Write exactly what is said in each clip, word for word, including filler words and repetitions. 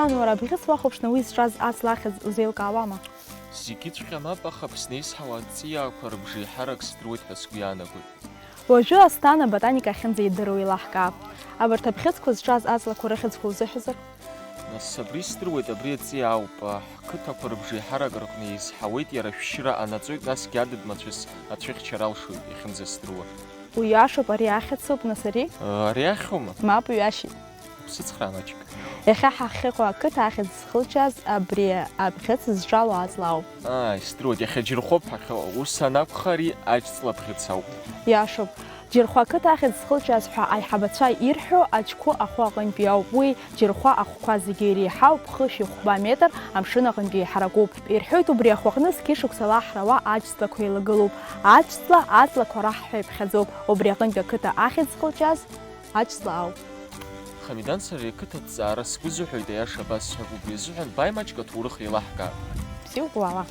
Уара абӷьыц уахәаԥшны уи зҿаз аҵла ахьӡ узеилкаауама? Зегьыҵәҟьа мап, аха Аԥсны изҳауа аҵиаақәа рыбжеиҳарак сдыруеит ҳәа сгәы иаанагоит. Уажәы Асҭана аботаникахь ахьынӡаидыруа еилаҳкаап. Абарҭ абӷьыцқәа зҿаз аҵлақәа рыхьӡқәа узыҳәозар? Нас абри сдыруеит, абри аҵиаа ауп, ҳқыҭақәа рыбжеиҳарак рҟны изҳауеит иара ашәшьыра анаҵоит, насгьы адыд-мацәыс ацәыхьчара алшоит, иахьынӡасдыруа. Уиашоуп, ари ахьӡуп, нас ари? Ари ахьума? Мап, уиашьит. Сыцхраа маҷк. Иахьа ҳахьыҟоу ақыҭа ахьӡ зхылҿиааз абри абӷьыц зҿало аҵла ауп. Ааи, сдыруеит, иахьа Џьырхәоуп ҳахьыҟоу, ус анакәха, ари аџьҵла бӷьыц ауп. Иашоуп. Џьырхәа ақыҭа ахьӡ зхылҿиааз ҳәа аиҳабацәа ирҳәо аџьқәы ахәы аҟынтәи ауп. Уи Џьырхәа ахәқәа зегьы иреиҳау ԥхышәи хәба метр амшын аҟынтәи еиҳаракуп. Ирҳәоит, убри ахәаҟны зқьышықәса лаҳрауа аџьҵлақәа еилагылоуп. Аџьҵла аҵлақәа раҳ ҳәа иԥхьаӡоуп. Убри аҟынтәи ақыҭа ахьӡ зхылҿиааз аџьҵла ауп. Хамидан, сара ари ақыҭа аҭҵаара сгәы зыҳәоит, аиаша абасҳәап, убри азыҳәан бааи маҷк аҭоурых еилаҳкаап. Бзиоуп, уаала.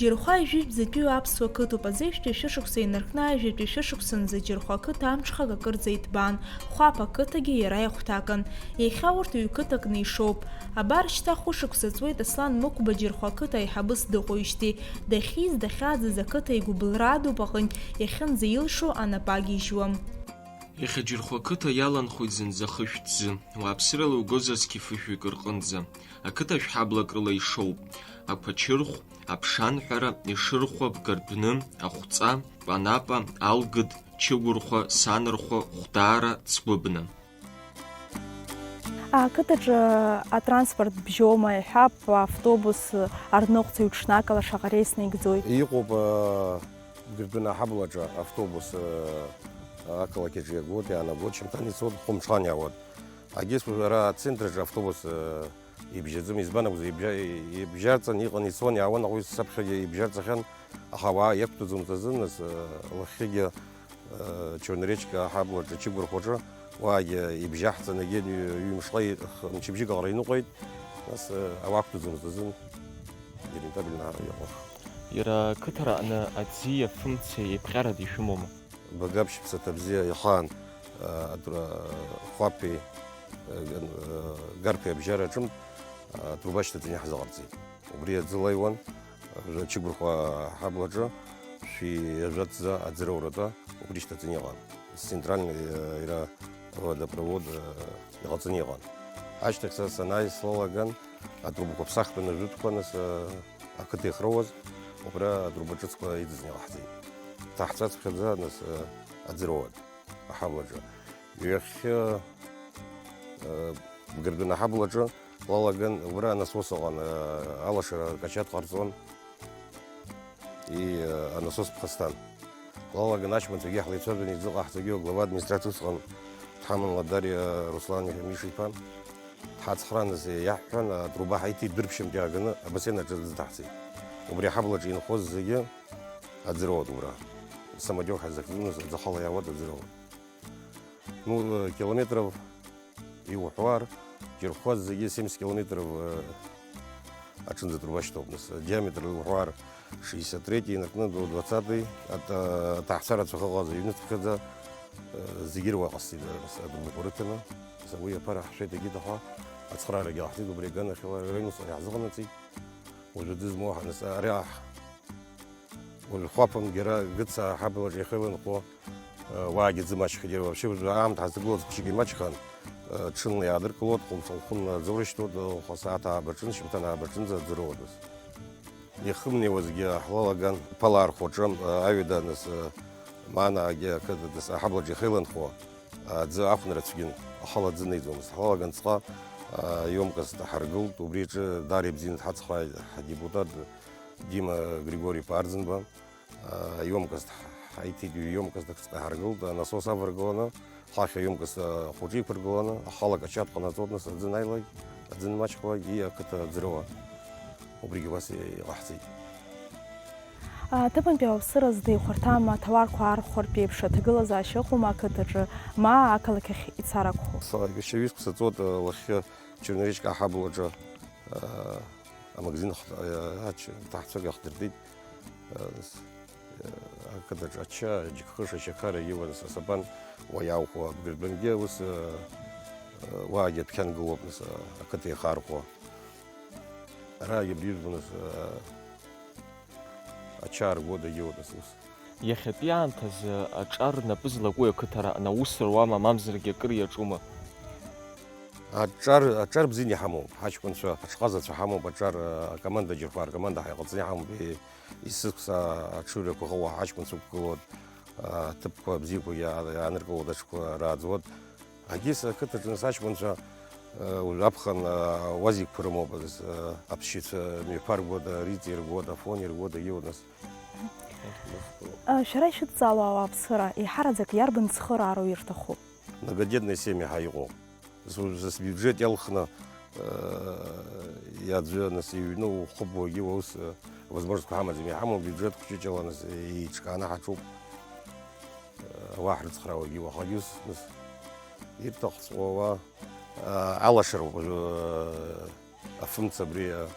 Џьырхәа жәытәтәи аԥсуа қыҭоуп, азеижәтәи шәышықәса инаркны ажәытәтәи шәышықәсанӡа Џьырхәа ақыҭа амҽхак акырӡа иҭбаан, Хәаԥ ақыҭагьы иара ихәҭакын. Иахьа урҭ ҩ-қыҭакны ишоуп. Абар шьҭа хәышықәса ҵуеит Аслан Мықәба Џьырхәа ақыҭа аиҳабыс дыҟоижьҭеи, дахьиз, дахьааӡаз ақыҭа игәыбылра адуп аҟынтә иахьынӡаилшо анапы агьежьуам. Иахьа Џьырхәа ақыҭа иаланхоит зынӡа хышә ҭӡы, уааԥсырала иугозар зқьы фышәҩык рҟынӡа. Ақыҭа шәҳаблак рыла ишоуп: Ақәачырхә, Аԥшанҳәара, Ешырхәа, Бгардәны, Ахәҵа, Панапа, Алгыд, Чыгәырхәа, Санырхәа, Хәдаара, Цгәыбна. Ақыҭаҿы атранспорт бжьома, иҳәап, автобус арныҟәцаҩ ҽнакала шаҟа реис наигӡоит? Иҟоуп, аа, Бгардәына аҳаблаҿы автобус, аа, ақалақь аҿы иагоит, иаанагоит, шьамҭан ицоит, хәымҽхан иаауеит. Егьыс ара ацентрраҿы автобус, аа, ибжьаӡым, избан акәзар, ибжьа-, ибжьарҵан иҟан, ицон, иаауан, аха уи саԥхьагьы ибжьарҵахьан, аха ауаа иақәтәаӡомызт азын, нас, лахьхьигьы, Черноречка аҳаблаҿы, Чыгәырхәаҿы, уаагьы ибжьаҳҵан, егьи ҩ-, ҩымшҟа и-, х-, мчыбжьык аҟара иныҟәеит, нас, ауаа ақәтәаӡомызт азын, ирентабельно иҟан. Иара ақыҭара аҟны аӡи афымцеи еиԥҟьарада ишәымоума? Багаԥшь Ԥсаҭабзиа ихаан, а, атруба, Хәаԥи, а, Ган-, а, Гарԥи абжьара аҿынтә, а, атруба шьҭаҵаны иаҳзыҟарҵеит. Убри аӡы лаҩуан, а, Чыгәырхәа аҳаблаҿы, шәи жәаҭӡа аӡырауратәы убри шьҭаҵаны иҟан. Центральный, а, иара водопровод, а, иҟаҵаны иҟан. Ашьҭахь са санааи слалаган, атрубақәа ԥсахтәаны жәытәқәа, нас, а, ақыҭа иахроуаз, убра атруба ҿыцқәа иҵыҵны иҟаҳҵеит. Ҭаҳҵәаҵәҟьаӡа, нас, а, аӡырауан аҳаблаҿы. Ҩахьхьы, а, Бгардәына аҳаблаҿы лалаган, убра анасос ыҟан, а, алашара акачаҭ ҟарҵон. И, а, анасос ԥхасҭан. Лалаган аҷкәынцәагьы ҳлеицәажәаны иӡыҟаҳҵогьы, глава администрациа усҟан дҳаман Ладариа Руслан Миша-иԥа. Дҳацхрааныз иаҳҳәан, атруба ҳаиҭеит, дәырԥшьынтә иааганы абасен аҿы дызҭаҳҵеит. Убри аҳаблаҿы инхоз зегьы аӡырауан убра. Самодиор ҳазыхьӡомызт, аӡахәала иаауан, аӡырауан. Ну, э, километров иуҳәар, Џьырхәа зегьы семьдесят километров, э, аҿынӡа атруба шьҭоуп, нас, диаметр иуҳәар, шестьдесят третий инаркны, двадцатый, ат-, э, аҭаацәа рацәа ахьыҟаз, иҩныҵԥхьаӡа, э, зегьы ируа ҟасҵеит, э, нас, атруба рыҭаны, нас, уи аԥара ҳшәеит, егьит аха ацхраарагьы ҟаҳҵеит, убри аганахьала рыҩнуҵҟа иаҳзыҟанаҵеит. Уажәы дызмоу ҳа-, нас, ари аҳ-, Уажә Хәаԥ Гера Гыца аҳаблаҿы иахьеиланхо, э, уаагьы ӡы маҷхеит, иара вообще уажә аамҭа ҳазҭагылаз ԥшьгьы маҷхан, э, ҽынла иаадыркылоит, хәымш-, хәымла аӡы урышьҭуеит, э, хәа сааҭ ааба рҿын, шьымҭан ааба рҿынӡа аӡы роуадаз. Иахымнеиуазгьы ҳлалаган Ԥалаа рхәаҿы, э, аҩада, нас, э, Маанаагьы ақыҭа, нас, аҳаблаҿы иахьеиланхо, аӡы ахәнара цәгьан, ахала аӡы неиӡомызт. Ҳлалаган ҵҟа, э, емкост ҳаргылт, убри аҿы даара ибзианы дҳацхрааит ҳдепутат Дима Григорий-иԥа Арӡынба. Емкост ҳаиҭеит, емкост акҵәҟьа ҳаргылт, анасос аваргыланы, ҳахь аемкост ахәыҷы иқәыргыланы, ахала акачаҭ ҟанаҵоит, нас аӡы анааилак, аӡы анмаҷхалак, и ақыҭа аӡырауа. Убригьы убас иҟаҳҵеит. Аҭыԥантәи ауааԥсыра зда ихәарҭам аҭауарқәа архәартә еиԥш аҭагылазаашьа ыҟоума ақыҭаҿы, ма ақалақь ахь ицар акәхоит? Са ҩышьа ҩызк саҵоит, лахьхьы Черноречка аҳаблаҿы, амагазин хҭ-, ач-, ҭаҳцәак иахдыртит. Э, с-, э, Ақыҭаҿ ача, аџьыкхыш, ашьақар егьиуа, нас асапан уа иаухәо, абгырбангьы ус, э, э, уаагьы адәқьан гылоуп, нас, э, ақыҭа ихархәо. Араагьы абри ижәбо, нас, э, ача аргода егьиуа, нас ус. Иахьатәи аамҭазы аҿар напы злаку ақыҭа араҟны аус руама, мамзаргьы акыр иаҿума? Аҿар, аҿар бзианы иҳамоуп, ҳаҷкәынцәа, ҳаҽҟазацәа ҳамоуп, аҿар, э, акоманда џьырхәа, ркоманда ҳаиҟаҵаны иҳамоуп, и-, Есықәса аҽыҩрақәа ҟоу ҳаҷкәынцәа ықәгылоит, аҭыԥқәа бзиақәагьы иаа-, иааныркылоит, аҽқәа рааӡоит. Агьыс ақыҭаҿы нас аҷкәынцәа, э, уажә аԥхын, э, уазикқәа рымоуп, э, аԥсшьацәа мҩаԥаргода, ритеи ргода, афони ргода, иуа нас. Э, шәара ишәыдҵаало ауааԥсыра, еиҳараӡак иарбан цхыраароу ирҭаху? Многодетные семьи ҳәа иҟоуп. Зу-, зас биуџьет иалхны, э, иаӡәы, нас, иҩны ухыбуагьы уа ус, э, возможностьқәа ҳамаӡам. Иҳамоу биуџьет хәҷыҷала, нас, еиҿкааны ҳаҿуп. Э, ауаа ҳрыцхраауагьы уахагьы ус, нас, ирҭахҵәҟьоу ауаа, э, алашароуп, э, афымца абри, э,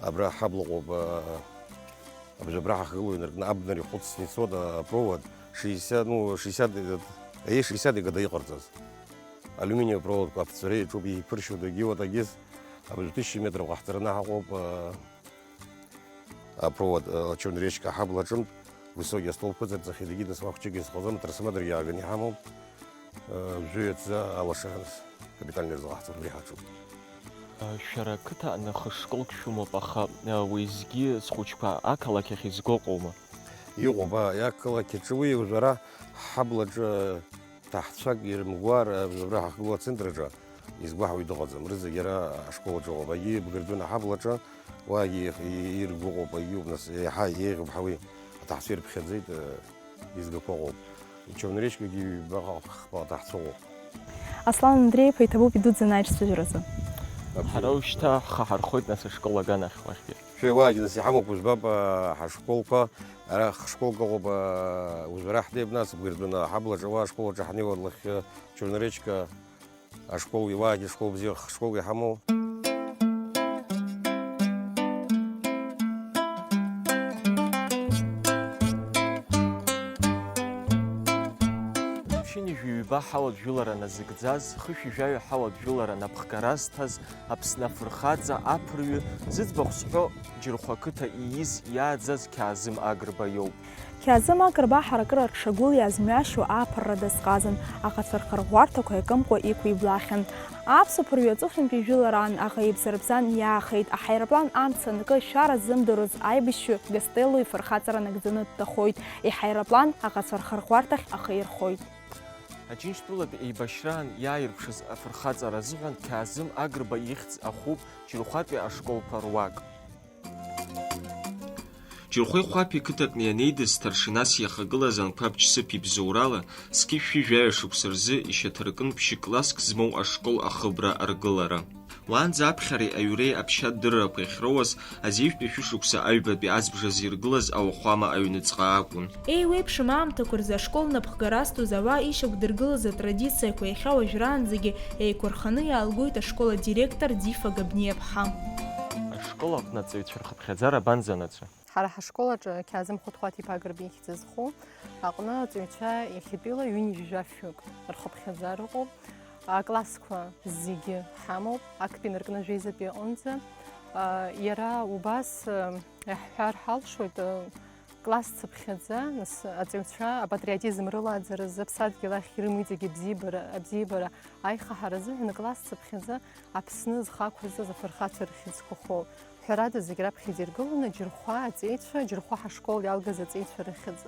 абра ҳаблаҟоуп, э, абжьабра ҳахгылоу инаркны абнара ихәыцны ицоит, э, апровод шестьдесят, ну, шестьдесят, э, э, шестьдесят икада иҟарҵаз. Алиуминиевый проводқәа аԥҵәара иаҿуп, иԥыршьоу дагьиуа дагьыз, абыржә тысяча метров ҟаҳҵараны ҳаҟоуп, а, апровод, а, Черная речка аҳабла аҿынтә, высокий астолб ықәҵырҵахьеит, егьи нас уахәҷык изхаӡом, трансформаторгьы ааганы иҳамоуп, а, жәаҩа ҵа алашара нас капитальный рзыҟаҳҵар убри ҳаҿуп. А, шәара ақыҭа аҟны хышколк шәымоуп, аха, а, уеизгьы схәыҷқәа ақалақь ахь изго ыҟоума? Иҟоуп, а, ақалақь аҿы уи уажә ара ҳаблаҿы Ҭаҳцәак ирымгәар, абра ҳахьгылоу ацентр аҿы изгәаҳауа дыҟаӡам. Рызегь ара ашкол аҿы ыҟоуп. Егьи Бгырдәына аҳаблаҿы, уаагьы иргәыҟоуп, егьиуп, нас, еиҳа еиӷьуп ҳәа уи аҭаҳцәа ирыԥхьаӡеит, изгақәа ыҟоуп. Черная речкагьы ҩба хԥа аҭаҳцәа ыҟоуп. Аслан Андреи-иԥа иҭабуп идуӡӡаны аиҿцәажәаразы. Абзиара. Ҳара уажәшьҭа ҳхы ҳархоит, нас, ашкол аганахь уахьгьы. Шәеиуаагьы нас иҳамоуп, ужәбап, а, ҳашколқәа, ара хшколк ыҟоуп, а, ужәбара ҳнеип, нас, Бгырдәына аҳаблаҿы, уа ашкол аҿы ҳнеиуа лахьхьы Черная речка ашкол, иуаагьы школ бзиа, хшколк иҳамоу. Ԥшьынҩажәи ҩба ҳауаажәлара назыгӡаз, хышәи жәаҩа ҳауаажәлара напхгара зҭаз, Аԥсны афырхаҵа, аԥырҩы, зыӡбахә сҳәо, Џьырхәа қыҭа ииз, иааӡаз Қьаазым Агрба иоуп. Қьаазым Агрба ҳаракыра рҽагәылиааз мҩашьо ааԥырра дазҟазан, аҟацәа рхырӷәӷәарҭақәа иакымкәа иқәиблахьан. Аԥсуа ԥырҩы аҵыхәтәантәи жәылараан аӷа ибзарбзан иаахеит, аҳаирплан амца анакы ашәара ззымдыруаз аибашьҩы Гастелло ифырхаҵара нагӡаны дҭахоит, иҳаирплан аҟацәа рхырӷәӷәарҭахь ахы ирхоит. Аџьынџьтәылатә еибашьраан иааирԥшыз афырхаҵара азыҳәан Қьаазым Агрба ихьӡ ахуп Џьырхәатәи ашколқәа руак. Џьырхәеи Хәаԥи қыҭаҟны ианеидыз, старшинас иахагылаз Анқәаб Џьсыԥ ибзоурала, зқьи жәшәи жәаҩа шықәса рзы ишьаҭаркын ԥшь-класск змоу ашкол ахыбра аргылара. Уаанӡа аԥхьареи аҩреи аԥсшьа дыррақәа иахьроуаз, азеижәтәи шәышықәса аҩбатәи азбжазы иргылаз ауахәама аҩныҵҟа акәын. Еиуеиԥшым аамҭақәа рзы ашкол напхгара азҭоз ауаа ишьақәдыргылаз атрадициақәа иахьа уажәраанӡагьы еиқәырханы иаалгоит ашкол адиректор Дифа Габниаԥҳа. Ашкол аҟны аҵаҩцәа рхыԥхьаӡара абанӡанаҵәа? Ҳара ҳашкол аҿы Қьаазым Хәыҭхәаҭ-иԥа Гырбеи ихьӡ зху аҟны аҵаҩцәа иахьатәила ҩынҩажәи жәафҩык рхыԥхьаӡара ыҟоуп. Аклассқәа зегьы ҳамоуп, актәи инаркны жәеизатәи аҟынӡа. Иара убас, иаҳҳәар ҳалшоит, класс цыԥхьаӡа, нас, аҵаҩцәа апатриотизм рылааӡаразы, аԥсадгьыл ахь ирымоу иҵегьы абзиабара, абзиабара аихаҳаразы ҳәа, класс цыԥхьаӡа Аԥсны зхы ақәызҵаз афырхацәа рыхьӡқәа хоуп. Ҳәарада, зегь раԥхьаӡа иргыланы Џьырхәа аҵеицәа, Џьырхәа ҳашкол иалгаз аҵеицәа рыхьӡ,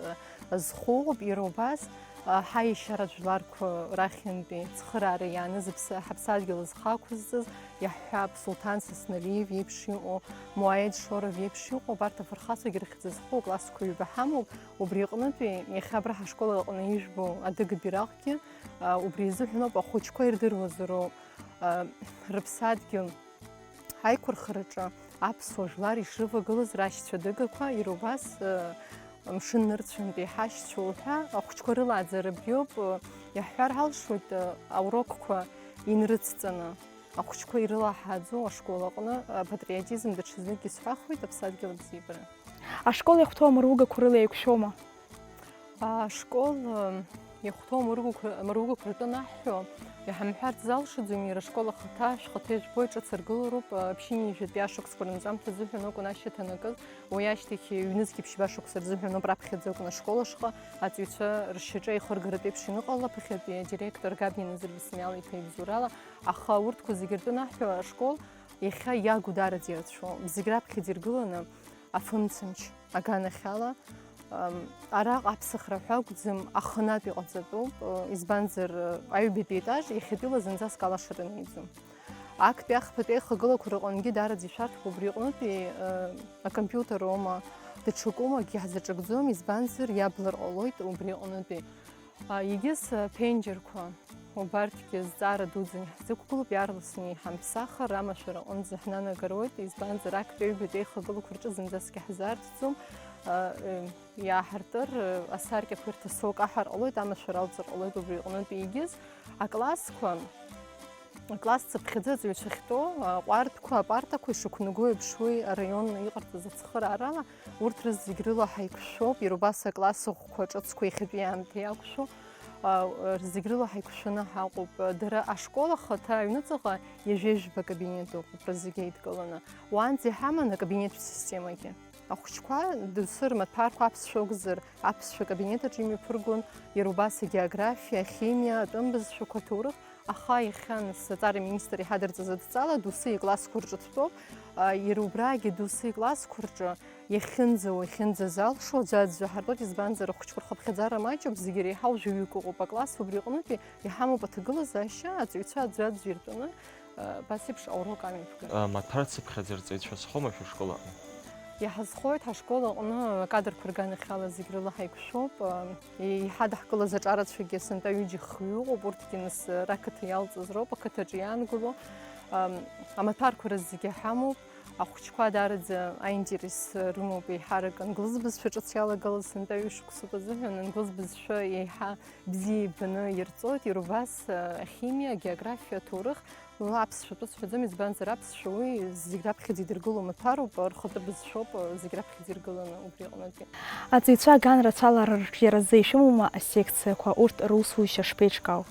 а, зхоуп, иара убас, а, ҳаиашьара жәларқәа рахьынтәи цхыраара иааныз аԥс-, ҳаԥсадгьыл зхы ақәызҵаз, иаҳҳәап, Сулҭан Сасналиев иеиԥш иҟоу, Муаед Шоров иеиԥш иҟоу, абарҭ афырхацәагьы рыхьӡ зхоу аклассқәа ҩба ҳамоуп, убри аҟнытәи иахьа абра ҳашкол аҟны ижәбо адыга бираҟгьы, а, убри изыҳәаноуп, ахәыҷқәа ирдыруазароуп, а, рыԥсадгьыл Ҳаиқәырхараҿы аԥсуа жәлар ишрывагылаз рашьцәа адыгақәа, иара убас, э, мшын нырцәынтәи ҳашьцәа уҳәа ахәыҷқәа рылааӡара абриоуп, э, иаҳҳәар ҳалшоит, э, аурокқәа инрыцҵаны, ахәыҷқәа ирылаҳааӡо ашкол аҟны, э, апатриотизм даҽазнык исҳәахуеит, аԥсадгьыл абзиабара. Ашкол иахәҭоу амыругақәа рыла еиқәшәома? Ашкол, э, иахәҭоу амыругақәа, амыругақәа ртәы анаҳҳәо, иҳамҳәарц залшаӡом, иара ашкол ахаҭа, шәхаҭа ижәбоит, ҿыц аргылароуп, э, ԥшьынҩажәатәи ашықәсқәа рынҵамҭа азыҳәан акәын ашьаҭа анакыз, уи ашьҭахь ҩнызқьи ԥшьба шықәса рзыҳәан ауп раԥхьаӡа акәын ашкол ашҟа аҵаҩцәа ршьаҿа еихыргаратә еиԥш иныҟала, ԥыхьатәи адиректор Габниа Назыр Беслан-иԥа ибзоурала, аха урҭқәа зегьы ртәы анаҳҳәо, ашкол иахьа иагу даараӡа ирацәоуп, зегь раԥхьаӡа иргыланы, афымцамч аганахьала, ам, араҟа аԥсахра ҳәа акәӡам, аханатә иҟаҵатәуп, э, избанзар, э, аҩбатәи етаж иахьатәила зынӡаск алашара анаиӡом. Актәи ахԥатәи аихагылақәа рҟынгьы даараӡа ишәарҭоуп убри аҟнытәи, э, акомпиутер аума, даҽакума акгьы ҳзаҿакӡом, избанзар, иаблар ҟалоит убри аҟнытәи. А, егьыс, а, ԥенџьырқәа, убарҭгьы зҵаара дуӡӡаны иаҳзықәгылоуп, иаарласны иҳамԥсахыр, амашәыр аҟынӡа ҳнанагароит, избанзар, актәи аҩбатәи аихагылақәа рҿы зынӡаск иаҳзаарҭӡом, а, э, иааҳартыр, э, асаркьақәа ирҭасоу каҳар ҟалоит, амашәыр алҵыр ҟалоит убри аҟнытә егьыс. Аклассқәа, акласс цыԥхьаӡа аҵаҩцәа ахьтәоу, аҟәардәқәа, апартақәа ишықәнаго еиԥш уи араион иҟарҵаз ацхыраарала, урҭ рызегь рыла ҳаиқәшәоуп, иара убас акласс ӷәқәа ҿыцқәа иахьатәи аамҭа иақәшәо, а, рзегь рыла ҳаиқәшәаны ҳаҟоуп. Дара ашкол ахаҭа аҩныҵҟа ҩажәеижәба кабинет ыҟоуп, рызегь еидкыланы. Уаанӡа иҳаман акабинеттә системагьы. Ахәыҷқәа доусы рмаҭәарқәа аԥсшәа акәзар, аԥсшәа акабинет аҿы имҩаԥыргон, иара убас агеографиа, ахимиа, атәым бызшәақәа, аҭоурых, аха иахьа нас аҵара аминистр иҳадырҵаз адҵала доусы иклассқәа рҿы дтәоуп. А, иара убрагьы доусы иклассқәа рҿы иахьынӡауа, иахьынӡазалшо аӡәаӡәы ҳартәоит, избанзар, ахәыҷқәа рхыԥхьаӡара маҷуп, зегьы иреиҳау жәаҩык ыҟоуп аклассқәа, убри аҟнытәи иҳамоуп аҭагылазаашьа, аҵаҩцәа аӡәаӡәы иртәаны, а, абас еиԥш аурок амҩаԥгара. А, маҭәар цыԥхьаӡа рҵаҩцәа зхоума шәышкол аҟны? Иҳазхоит ҳашкол аҟны акадрқәа рганахьала зегь рыла ҳаиқәшәоуп. Еиҳадаҳкылаз аҿарацәагьы сынтәа ҩыџьа хҩы ыҟоуп, урҭгьы нас рақыҭа иалҵыз роуп, ақыҭаҿы иаангыло. Ам, амаҭәарқәа рызегьы ҳамоуп, ахәыҷқәа даараӡа аинтерес рымоуп, еиҳарак англыз бызшәа ҿыц иалагылаз сынтәа ҩышықәсоуп азыҳәан, англыз бызшәа еиҳа бзиа ибаны ирҵоит, иара убас, а, ахимиа, агеографиа, аҭоурых, Ла аԥсшәа тәы сҳәаӡом, избанзар, аԥсшәа уи зегь раԥхьаӡа идыргыло маҭәароуп, рхатәы бызшәоуп, зегь раԥхьаӡа иргыланы убри аҟнытәи. Аҵаҩцәа аганрацәала рырҿиаразы ишәымоума асекциақәа, урҭ русушьа шԥеиҿкаау?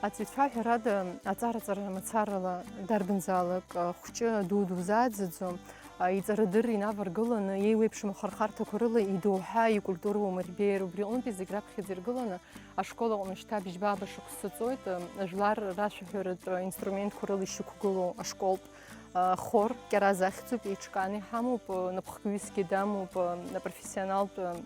Аҵаҩцәа, ҳәарада, аҵара-ҵара мацарала дарбанзаалак хәҷы ду дузааӡаӡом. Иҵарадырра инаваргыланы, еиуеиԥшым ахырхарҭақәа рыла идоуҳа икультура умырбеир, убри аҟнытәи зегь раԥхьаӡа иргыланы, Ашкол аҟны шьҭа бжьба-ааба шықәса ҵуеит, ажәлар рашәаҳәаратә инструментқәа рыла ишьақәгылоу ашколтә хор Кьараз ахьӡуп, еиҿкааны иҳамоуп, напхгаҩысгьы дамоуп, апрофессионалтә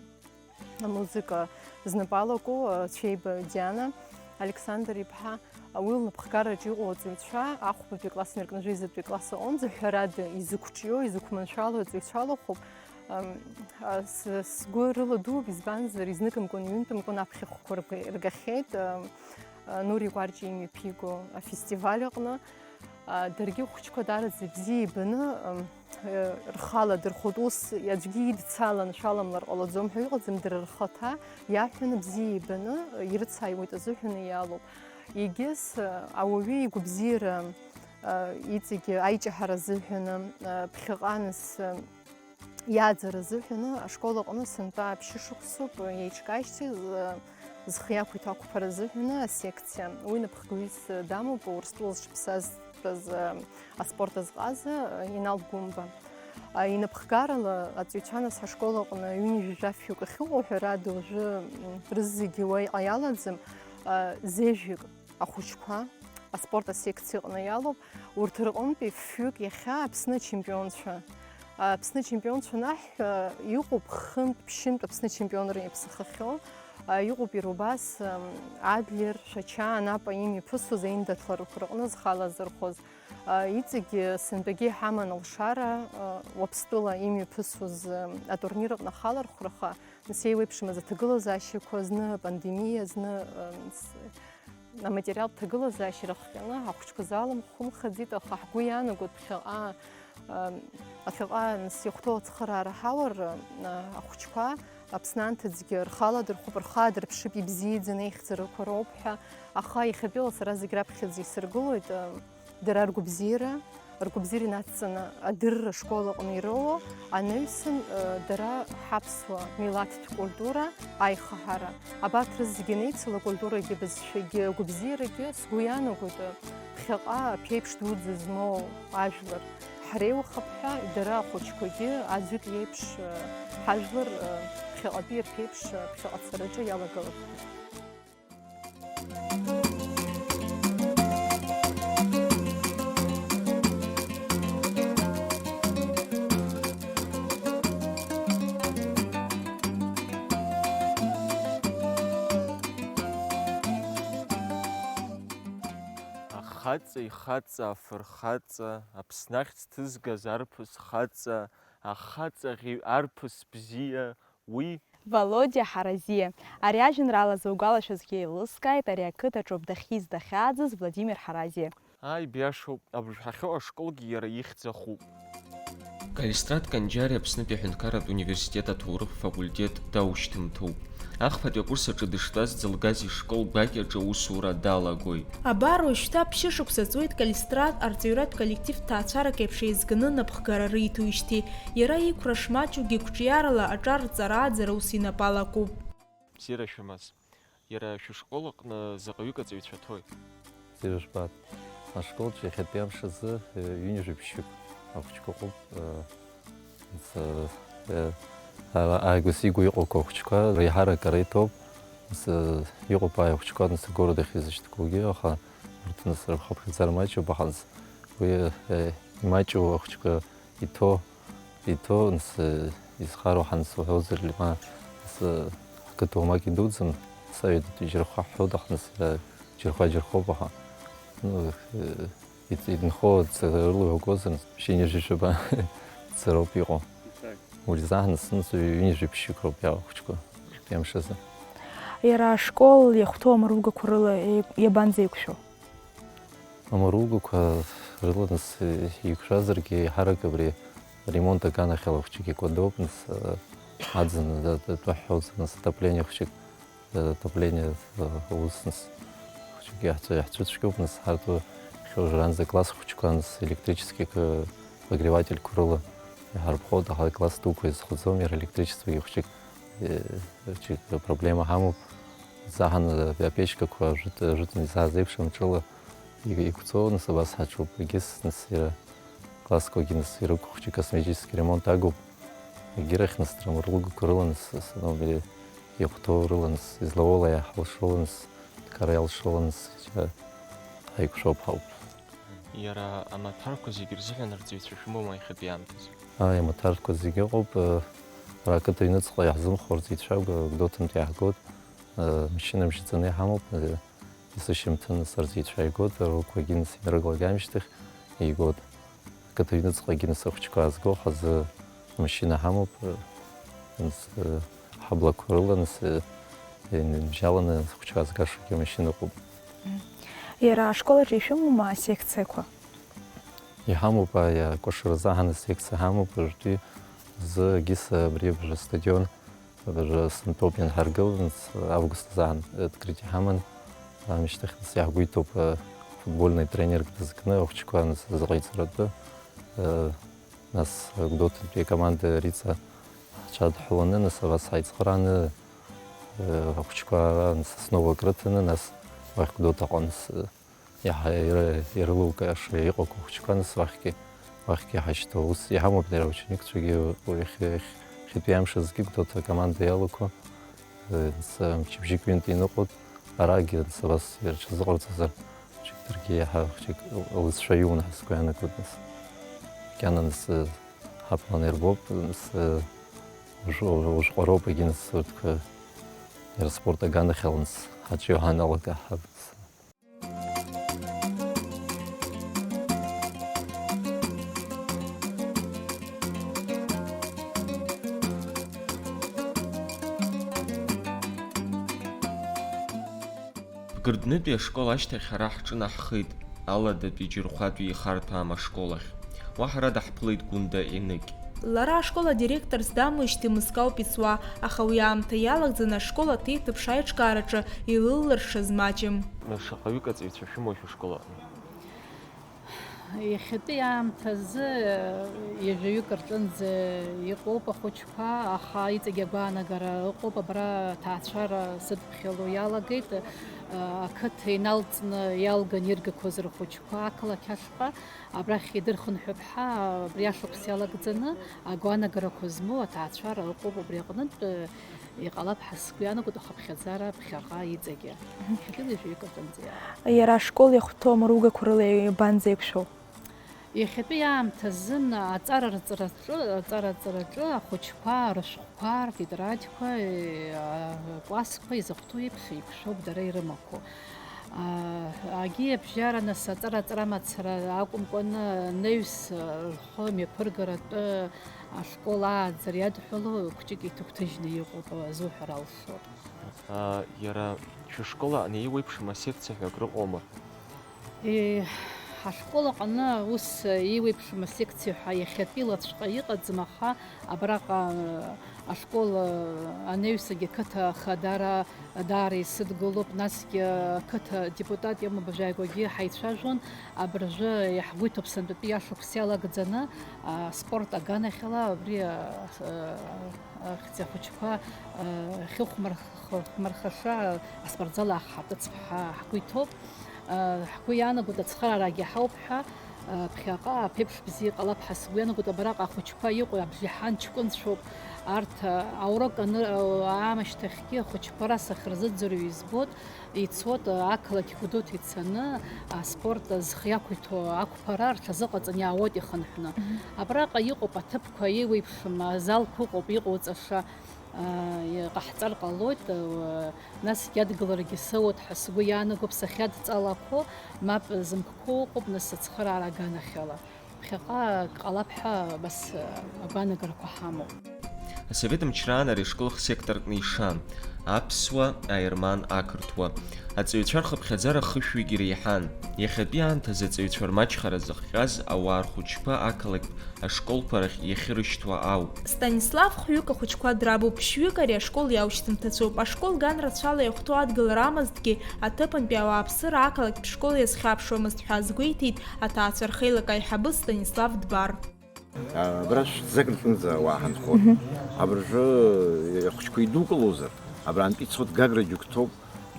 амузыка знапы алаку Цәеиба Диана Александр-иԥҳа. Уи лнапхгараҿы иҟоу аҵаҩцәа ахәбатәи акласс инаркны жәеизатәи акласс аҟынӡа, ҳәарада, изықәҿио, изықәманшәало аҵаҩцәа лахәуп. Ам, а, с-, сгәы рыладууп, избанзар, изныкымкәан, ҩынтәымкәан аԥхьахәқәа рга-, ргахьеит, ам, а, Нури Кәарҷиа имҩаԥиго афестиваль аҟны. А, даргьы ахәыҷқәа даараӡа ибзиа ибаны, ам, э, рхала дырхәоит. Ус аӡәгьы идцалан шәаламлар ҟалаӡом ҳәа иҟаӡам, дара рхаҭа иаҳәаны бзиа ибаны, э, ирыцааиуеит азыҳәаны иалоуп. Егьыс, э, ауаҩы игәабзиара, э, иҵегьы аиҷаҳара азыҳәаны, э, ԥхьаҟа нас, э, иааӡара азыҳәаны ашкол аҟны сынтәа ԥшьышықәсоуп еиҿкаашьҭи з-, зхы иақәиҭу ақәԥара азыҳәаны асекциа. Уи напхгаҩыс дамоуп Урыстәыла зҽыԥсазтәыз аспорт азҟаза Инал Гәымба. Инапхгарала аҵаҩцәа нас ҳашкол аҟны ҩынҩажәи жәафҩык ахьыҟоу, ҳәарада, уажәы, м, рызегьы уа иҟа иалаӡам, а, зежәҩык ахәыҷқәа аспорт асекциаҟны иалоуп. Урҭ рҟынтәи фҩык иахьа Аԥсны ачемпионцәа. Аԥсны ачемпионцәа анаҳҳәа, иҟоуп хынтә, ԥшьынтә Аԥсны ачемпионра иаԥсахахьоу. Иҟоуп иара убас, ам, Адлер, Шәача, Анапа имҩаԥысуаз аиндаҭларақәа рҟны зхы алазырхәыз. Иҵегьы сынтәагьы иҳаман алшара, Уаԥстәыла имҩаԥысуаз, ам, атурнир аҟны ахалархәраха, нас еиуеиԥшымыз аҭагылазаашьақәа, зны апандемиа, зны, ам, с-, аматериалтә ҭагылазаашьа ирыхҟьаны ҳахәыҷқәа залымхымхаӡеит, аха ҳгәы иаанагоит ԥхьаҟа, ам, ԥхьаҟа нас иахәҭоу ацхыраара ҳаур, а, ахәыҷқәа Аԥсны анҭыҵгьы рхала дырхәып, рхы аадырԥшып, ибзиаӡаны аихьӡарақәа роуп ҳәа, аха иахьатәиала сара зегь раԥхьаӡа исыргылоит, а, дара ргәабзиара, ргәабзиара инацҵаны адырра ашкол аҟны ироуоу анаҩсан, э, дара ҳаԥсуа милаҭтә культура аихаҳара. Абарҭ рызегьы анеицыло, акультурагьы, абызшәагьы, агәабзиарагьы, сгәы иаанагоит, э, ԥхьаҟа аԥеиԥш дуӡӡа змоу ажәлар ҳреиуахап ҳәа, дара ахәыҷқәагьы аӡәык иеиԥш, э, ҳажәлар, э, ԥхьаҟатәи рԥеиԥш, э, ԥхьаҟа ацараҿы иалагылап ҳәа. Ахаҵа ихаҵа, афырхаҵа, Аԥсны ахьӡ ҭызгаз арԥыс хаҵа, ахаҵа ӷьеҩ, арԥыс бзиа, уи. Володиа Ҳаразиа. Ари ажәеинраала зугәалашәазгьы еилыскааит ари ақыҭаҿоуп дахьиз, дахьааӡаз Владимир Ҳаразиа. Ааи, биашоуп, абыржә ҳахьыҟоу ашколгьы иара ихьӡ ахуп. Калистрат Канџьариа Аԥснытәи аҳәынҭқарратә университет аҭоурыхтә факультет даушьҭымҭоуп. Ахԥатәи акурс аҿы дыштәаз дзылгаз ишкол гәакьаҿы аусура далагоит. Абар уажәшьҭа ԥшьышықәса ҵуеит Калистрат арҵаҩратә коллектив ҭаацәарак еиԥш еизганы напхгара риҭоижьҭеи, иара иқәра шмаҷугьы гәҿиарала аҿар рҵара аӡара ус инапы алакуп. Бзиара шәымаз. Иара шәышкол аҟны заҟаҩык аҵаҩцәа ҭои? Бзиара жәбап. Ашколҿы иахьатәи амш азы, э, ҩынҩажәи ԥшьҩык ахәыҷқәа ыҟоуп, э, Нас, э, э, ара ааигәа-сигәа иҟоуқәа ахәыҷқәа реиҳарак ара иҭоуп. Нас, э, иҟоуп ааи ахәыҷқәа, нас, агород ахь изышьҭқәоугьы, аха урҭ, нас, рхыԥхьаӡара маҷуп, аха, нас, уи, э, имаҷу ахәыҷқәа иҭоу, иҭоу, нас, э, изхароу ҳанас уҳәозар, ма, нас, э, ҳқыҭа уамак идуӡӡам, нас, аҩадатәи џьархәа ҳҳәоит, аха, нас, иара џьархәа-џьархәоуп, аха, ну, э, Ит-, инхо ҵарыла иугозар, ԥшьынҩажәи жәаба ҵароуп иҟоу. Уи рзаҳнасынҵәо ҩынҩажәи ԥшьҩык роуп иаауа ахәыҷқәа хәтәы амш азы. Иара ашкол иахәҭоу амаругақәа рыла иабанӡа еиқәшәо? Амаругақәа рыла нас еиқәшәазаргьы, еиҳарак абри аремонт аганахьала ахәыҷқәа икәадоуп, нас, аӡын атәы ҳҳәозар, нас отопление хәыҷык Отопление, э, аус, нас, хәыҷык иаҳцәы-, иаҳцәыцәгьоуп, нас, ҳарҭ уи хьуажәраанӡа класс хәыҷқәа, нас, электрический, э, обогревательқәа рыла иҳарԥхоит, аха класс дуқәа изхаӡом, иара электричествагьы хәыҷык, э, хәыҷык проблема ҳамоуп. Заҳан, э, апечкақәа жәытә-, жәытәны изааз еиԥш амҿыла и-, иқәҵоу, нас, абас ҳаҿуп. Егьыс, нас, иара классқәагьы, нас, ирықәу хәыҷык косметический ремонт агуп. Егьирахь, нас, драмырлыгақәа рыла, нас, асаноубери иахәҭоу рыла, нас, излауоула иаҳалшоула, нас, дкара иалшоула, нас, џьа ҳаиқәшәоуп ҳауп. Иара амаҭәарқәа зегьы рзыҳәан арҵаҩцәа шәымоума иахьатәи аамҭазы? Ааи, амаҭәарқәа зегьы ыҟоуп, э, ара ақыҭа аҩныҵҟа иаҳзымхо арҵаҩцәа Гә-, Гәдоуҭантәи иаҳгоит, э, машьына мшьаҵаны иҳамоуп, э, Есышьҭамҭаны сарҵаҩцәа игоит, рылқәагьы нас инарылагамшьҭахь игоит. Ақыҭа аҩныҵҟагьы нас ахәыҷқәа аазго ҳазы амашьына ҳамоуп, нас, ҳаблақәа рыла нас, иныбжьаланы ахәыҷқәа аазгашагьы амашьына ыҟоуп. Иара ашкол аҿы ишәымоума асекциақәа? Иҳамоуп, аиа, акәашара азы ҳаны асекциа ҳамоуп, уажәтәи зы Гиса абри абжа астадион Абыржәы сынтәоуп ианҳаргыл, нас август азы открытие ҳаман, амышьҭахь нас иаҳгәеиҭоуп, э, футбольный тренерк дызкны ахәыҷқәа нас зыҟаиҵаратәы, э, нас Гәдоуҭантәи акоманда Риҵа ҳҽадҳәаланы, нас абас ҳаицхырааны, э, ахәыҷқәа ара нас Основак рыҭаны, нас уахь Гәдоуҭаҟа нас, э, Иаҳа ира-, ирылукааша иҟақәоу ахәыҷқәа, нас уахьгьы, уахьгьы иҳашьҭоу. Ус иҳамоуп дара аученикцәагьы, уи иахьа-, иахь-, иахьатәи амш азгьы Гәдоуҭа акоманда иалоуқәа, э, нас, э, мчыбжьык ҩынтә иныҟәоит, арагьы, нас, абас рҽазыҟарҵазар, хәыҷык даргьы иаҳа хәыҷык лызшәа иуны ҳәа сгәы иаанагоит, нас. Макьана, нас, э, ҳаплан ирбоуп, нас, э, уж-, уж-, ужәҟароуп, егьи, нас, урҭқәа иара спорт аганахьала, нас, ҳаҿио ҳаналага, ҳа-, Бгырднытәи ашкол ашьҭахь ара ҳҿынаҳхеит, Аладатәи Џьырхәатәи ихарҭәаам ашкол ахь. Уа ҳара даҳԥылеит Гәында Еныкь. Лара ашкол адиректорс дамуижьҭеи мызкы ауп ицуа, аха уи аамҭа иалагӡаны ашкол аҭеиҭыԥш аиҿкаараҿы илыллыршаз маҷым. Шаҟаҩык аҵаҩцәа шәымоу шәышкол аҟны? Иахьатәи аамҭазы ҩажәаҩык рҿынӡа иҟоуп ахәыҷқәа, аха иҵегь агәаанагара ыҟоуп, абра аҭаацәара сыдԥхьало иалагеит, ақыҭа иналҵны иалган иргақәаз рхәыҷқәа ақалақь ашҟа, абрахь идырхынҳәып ҳәа, абри ашықәс иалагӡаны агәаанагарақәа змоу аҭаацәара ыҟоуп, убри аҟнытә иҟалап ҳәа сгәы иаанагоит ахыԥхьаӡара ԥхьаҟа иҵегьы. Иахьатәи ҩажәаҩык рҿынӡа иалагеит. Иара ашкол иахәҭоу амругақәа рыла иабанӡеиқәшәоу? Иахьатәи аамҭазын аҵара рҵараҿы, аҵара рҵараҿы ахәыҷқәа рышәҟәқәа, ртетрадқәа, акәасқәа изахәҭоу еиԥш еиқәшәоуп дара ирымақәоу. Агьи абжьара нас аҵара аҵара мацара акәымкәаны анаҩс рхы мҩаԥыргаратәы ашкол ааӡара иадҳәалоу хәҷык иҭыгәҭыжьны иҟоуп, азуҳәар алшоит. Иара шәышкол аҟны еиуеиԥшым асекциа ҳәа акрыҟоума? Е, ҳашкол аҟны ус еиуеиԥшым асекциа ҳәа иахьатәи лаҵәҟьа иҟаӡам, аха абраҟа, э, ашкол, э, анаҩсагьы ақыҭа ахадара даара исыдгылоуп, насгьы ақыҭа депутат иамоу абыржәы ааигәагьы ҳаицәажәон, абыржәы иаҳгәы иҭоуп сынтәатәи ашықәс иалагӡаны, аспорт аганахьала абри, э, э, Ахьӡ ахәыҷқәа, э, ахьыхәмарх-, хәмархаша аспортзал аахҳартыцп ҳәа ҳгәы иҭоуп. Э, ҳгәы иаанагоит ацхыраарагьы ҳауп ҳәа, э, ԥхьаҟа аԥеиԥш бзиа иҟалап ҳәа сгәы иаанагоит, абраҟа ахәыҷқәа иҟоу абжеиҳан ҷкәынцәоуп. Арҭ, э, аурок аны-, э, аамышьҭахьгьы ахәыҷқәа рас ахьырзыӡырҩуа избоит, ицоит, э, ақалақь Гәдоуҭа ицаны, аспорт зхы иақәиҭу ақәԥара рҽазыҟаҵаны иаауеит ихынҳәны. Мгм. Абраҟа иҟоуп аҭыԥ Ҳәа еиуеиԥшым азалқәа ыҟоуп, иҟоуҵаша, аа, иҟаҳҵар ҟалоит, уа, насгьы адгыларагьы соуеит ҳәа сгәы иаанагоуп, сахьадҵалақәо, мап зымкқәоу ыҟоуп, нас ацхыраара аганахьала. Ԥхьаҟа ак ҟалап ҳәа абас, агәаанагарақәа ҳамоуп. Асовет мчраан ари ашкол хсектортәны ишан, аԥсуа, аерман, ақырҭуа. Аҵаҩцәа рхыԥхьаӡара хышәҩык иреиҳан. Иахьатәи аамҭазы аҵаҩцәа рмаҷхара зыхҟьаз ауаа рхәыҷқәа ақалақьтә ашколқәа рахь иахьырышьҭуа ауп. Станислав хҩык ахәыҷқәа драбуп, ԥшьҩык ари ашкол иаушьҭымҭацәоуп. Ашкол ган рацәала иахәҭоу адгылара амазҭгьы, аҭыԥантәи ауааԥсыра ақалақьтә школ иазхьаԥшуамызт ҳәа азгәеиҭеит аҭаацәа рхеилак аиҳабы Станислав Дбар. Абра шәҭӡак рҟынӡа ауаа ҳанхон. Мгм. Абыржәы ахәыҷқәа идукылозар, абрантәи ицоит Гагра џьоук ҭоуп,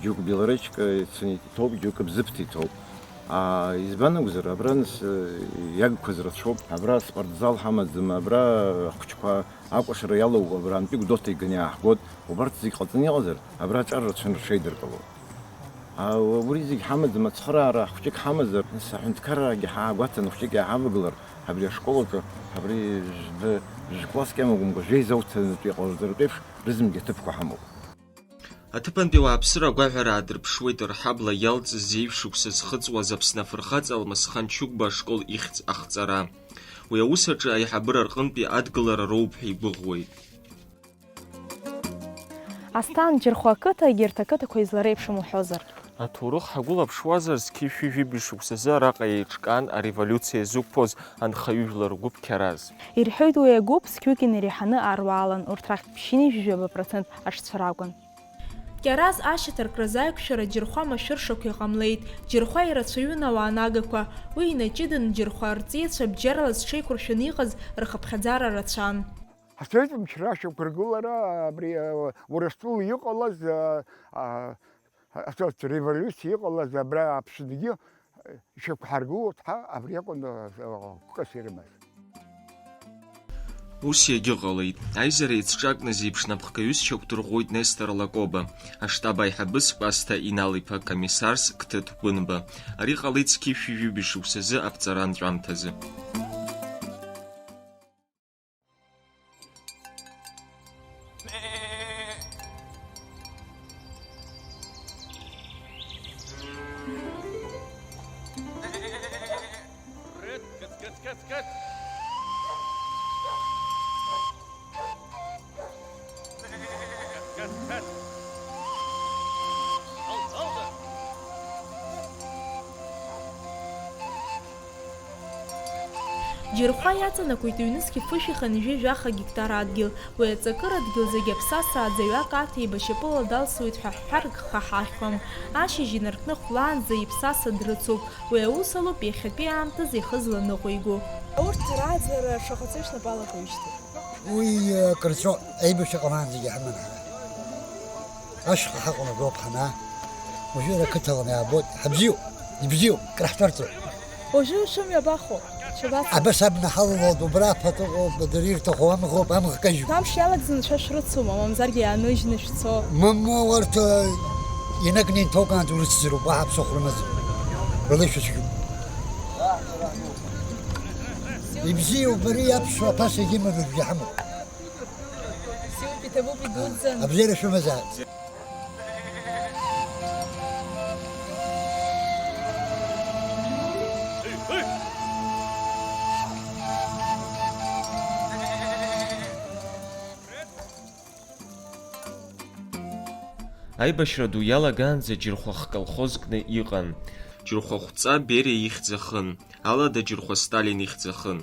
џьоук Белоречка ицаны иҭоуп, џьоук Бзыԥҭа иҭоуп. А, избан акәзар, абра нас, э, иагқәаз рацәоуп, абра спортзал ҳамаӡам, абра ахәыҷқәа акәашара иалоуп, абрантәи Гәдоуҭа иганы иааҳгоит, убарҭ зегь ҟаҵаны иҟазар, абра аҿар рацәаны рҽеидыркылоит. А, убри зегь ҳамаӡам, ацхыраара хәҷык ҳамазар, нас аҳәынҭқаррагьы ҳаагәаҭаны хәҷык иаҳавагылар, абри ашкол аҿы, абри жәба-, жәкласск иамоумкәа, жәеиза уҭанытә иҟалҵаратә еиԥш, рызынгьы аҭыԥқәа ҳамоуп. Аҭыԥантәи ауааԥсыра агәаҳәара аадырԥшуеит рҳабла иалҵыз зеижә шықәса зхыҵуаз Аԥсны афырхаҵа Алмасхан Чыгәба ашкол ихьӡ ахҵара. Уи аус аҿы аиҳабыра рҟынтәи адгылара роуп ҳәа игәыӷуеит. Асҭан, Џьырхәа ақыҭа егьырҭ ақыҭақәа излареиԥшым уҳәозар? Аҭоурых ҳагәылаԥшуазар, зқьи шәи жәибжь шықәсазы араҟа еиҿкаан ареволиуциа зықәԥоз анхаҩыжәлар гәыԥ Қьараз. Ирҳәоит уи агәыԥ зқьҩык инареиҳаны ар уаалан, урҭ рахьтә ԥшьынҩажәи жәаба процент аҽцәа ракәын. Қьараз ашьаҭаркразы аиқәшәара Џьырхәа машәыршақә иҟамлеит. Џьырхәа ирацәаҩын ауаа нагақәа. Уи инаҷыданы Џьырхәа арҵаҩцәа абџьарала зҽеиқәыршәаны иҟаз рхыԥхьаӡара рацәан. Асовет мчра ашьақәыргылара абри, а, Урыстәыла иҟалаз, а, а, асовет револиуциа иҟалаз абра Аԥсныгьы, а, ишьақәҳаргылоит ҳәа абри акәын, а, а, хәкыс ирымаз. Ус иагьыҟалеит. Аизара еицҿакны зеиԥш напхгаҩыс шьақәдырӷәӷәоит Нестор Лакоба. Аштаб аиҳабыс Кәасҭа Инал-иԥа, комиссарс Қҭыҭ Гәынба. Ари ҟалеит зқьи шәи жәибжь шықәсазы аԥҵара анҵәамҭазы. Џьырхәа иаҵанакуеит ҩнызқь фышәи хынҩажәи жәаха гектар адгьыл. Уи аҵакыра адгьыл зегьы аԥсаса аӡаҩак аҭеибашьапыла далсуеит ҳәа ҳәарк хаҳахьуам. Ашьыжь инаркны хәлаанӡа иԥсаса дрыцуп. Уи аус алоуп иахьатәи аамҭазы ихы зланыҟәиго. Урҭ рааӡара шахәац шнапы алакуижьҭеи? Уи, э, акырцәо, аибашьра ҟалаанӡагьы ҳаман ҳара. Ашҟа ҳаҟоуп, аброуп ҳанаа. Уажәы ара ақыҭаланы иаабоит. Ҳабзиоуп, ибзиоуп, краҳҭарҵоит. Уажәы шәымҩа абахәо? Шәабацо? Абас абна ҳалалоит, убра аԥаҭа ыҟоуп, дара ирҭаху амӷоуп, амӷ кажьуп. Амш иалагӡаны шәа шәрыцума, мамзаргьы иаанужьны шәцо? Мамоу, урҭ, э, инагны инҭоугаанӡа урыцзароуп, уаҳа ԥсыхәа рымаӡам. Рыла ишәыцәгьоуп. Ибзиоуп, ари аԥсуа ԥаса егьимам, рыжәгьы ҳамоуп. Бзиоуп, иҭабуп, идуӡӡан. Абзиара шәымазааит. Аибашьра ду иалагаанӡа Џьырхәа хколхозкны иҟан. Џьырхәа хәҵа Бериа ихьӡ ахын, алада Џьырхәа Сталин ихьӡ ахын.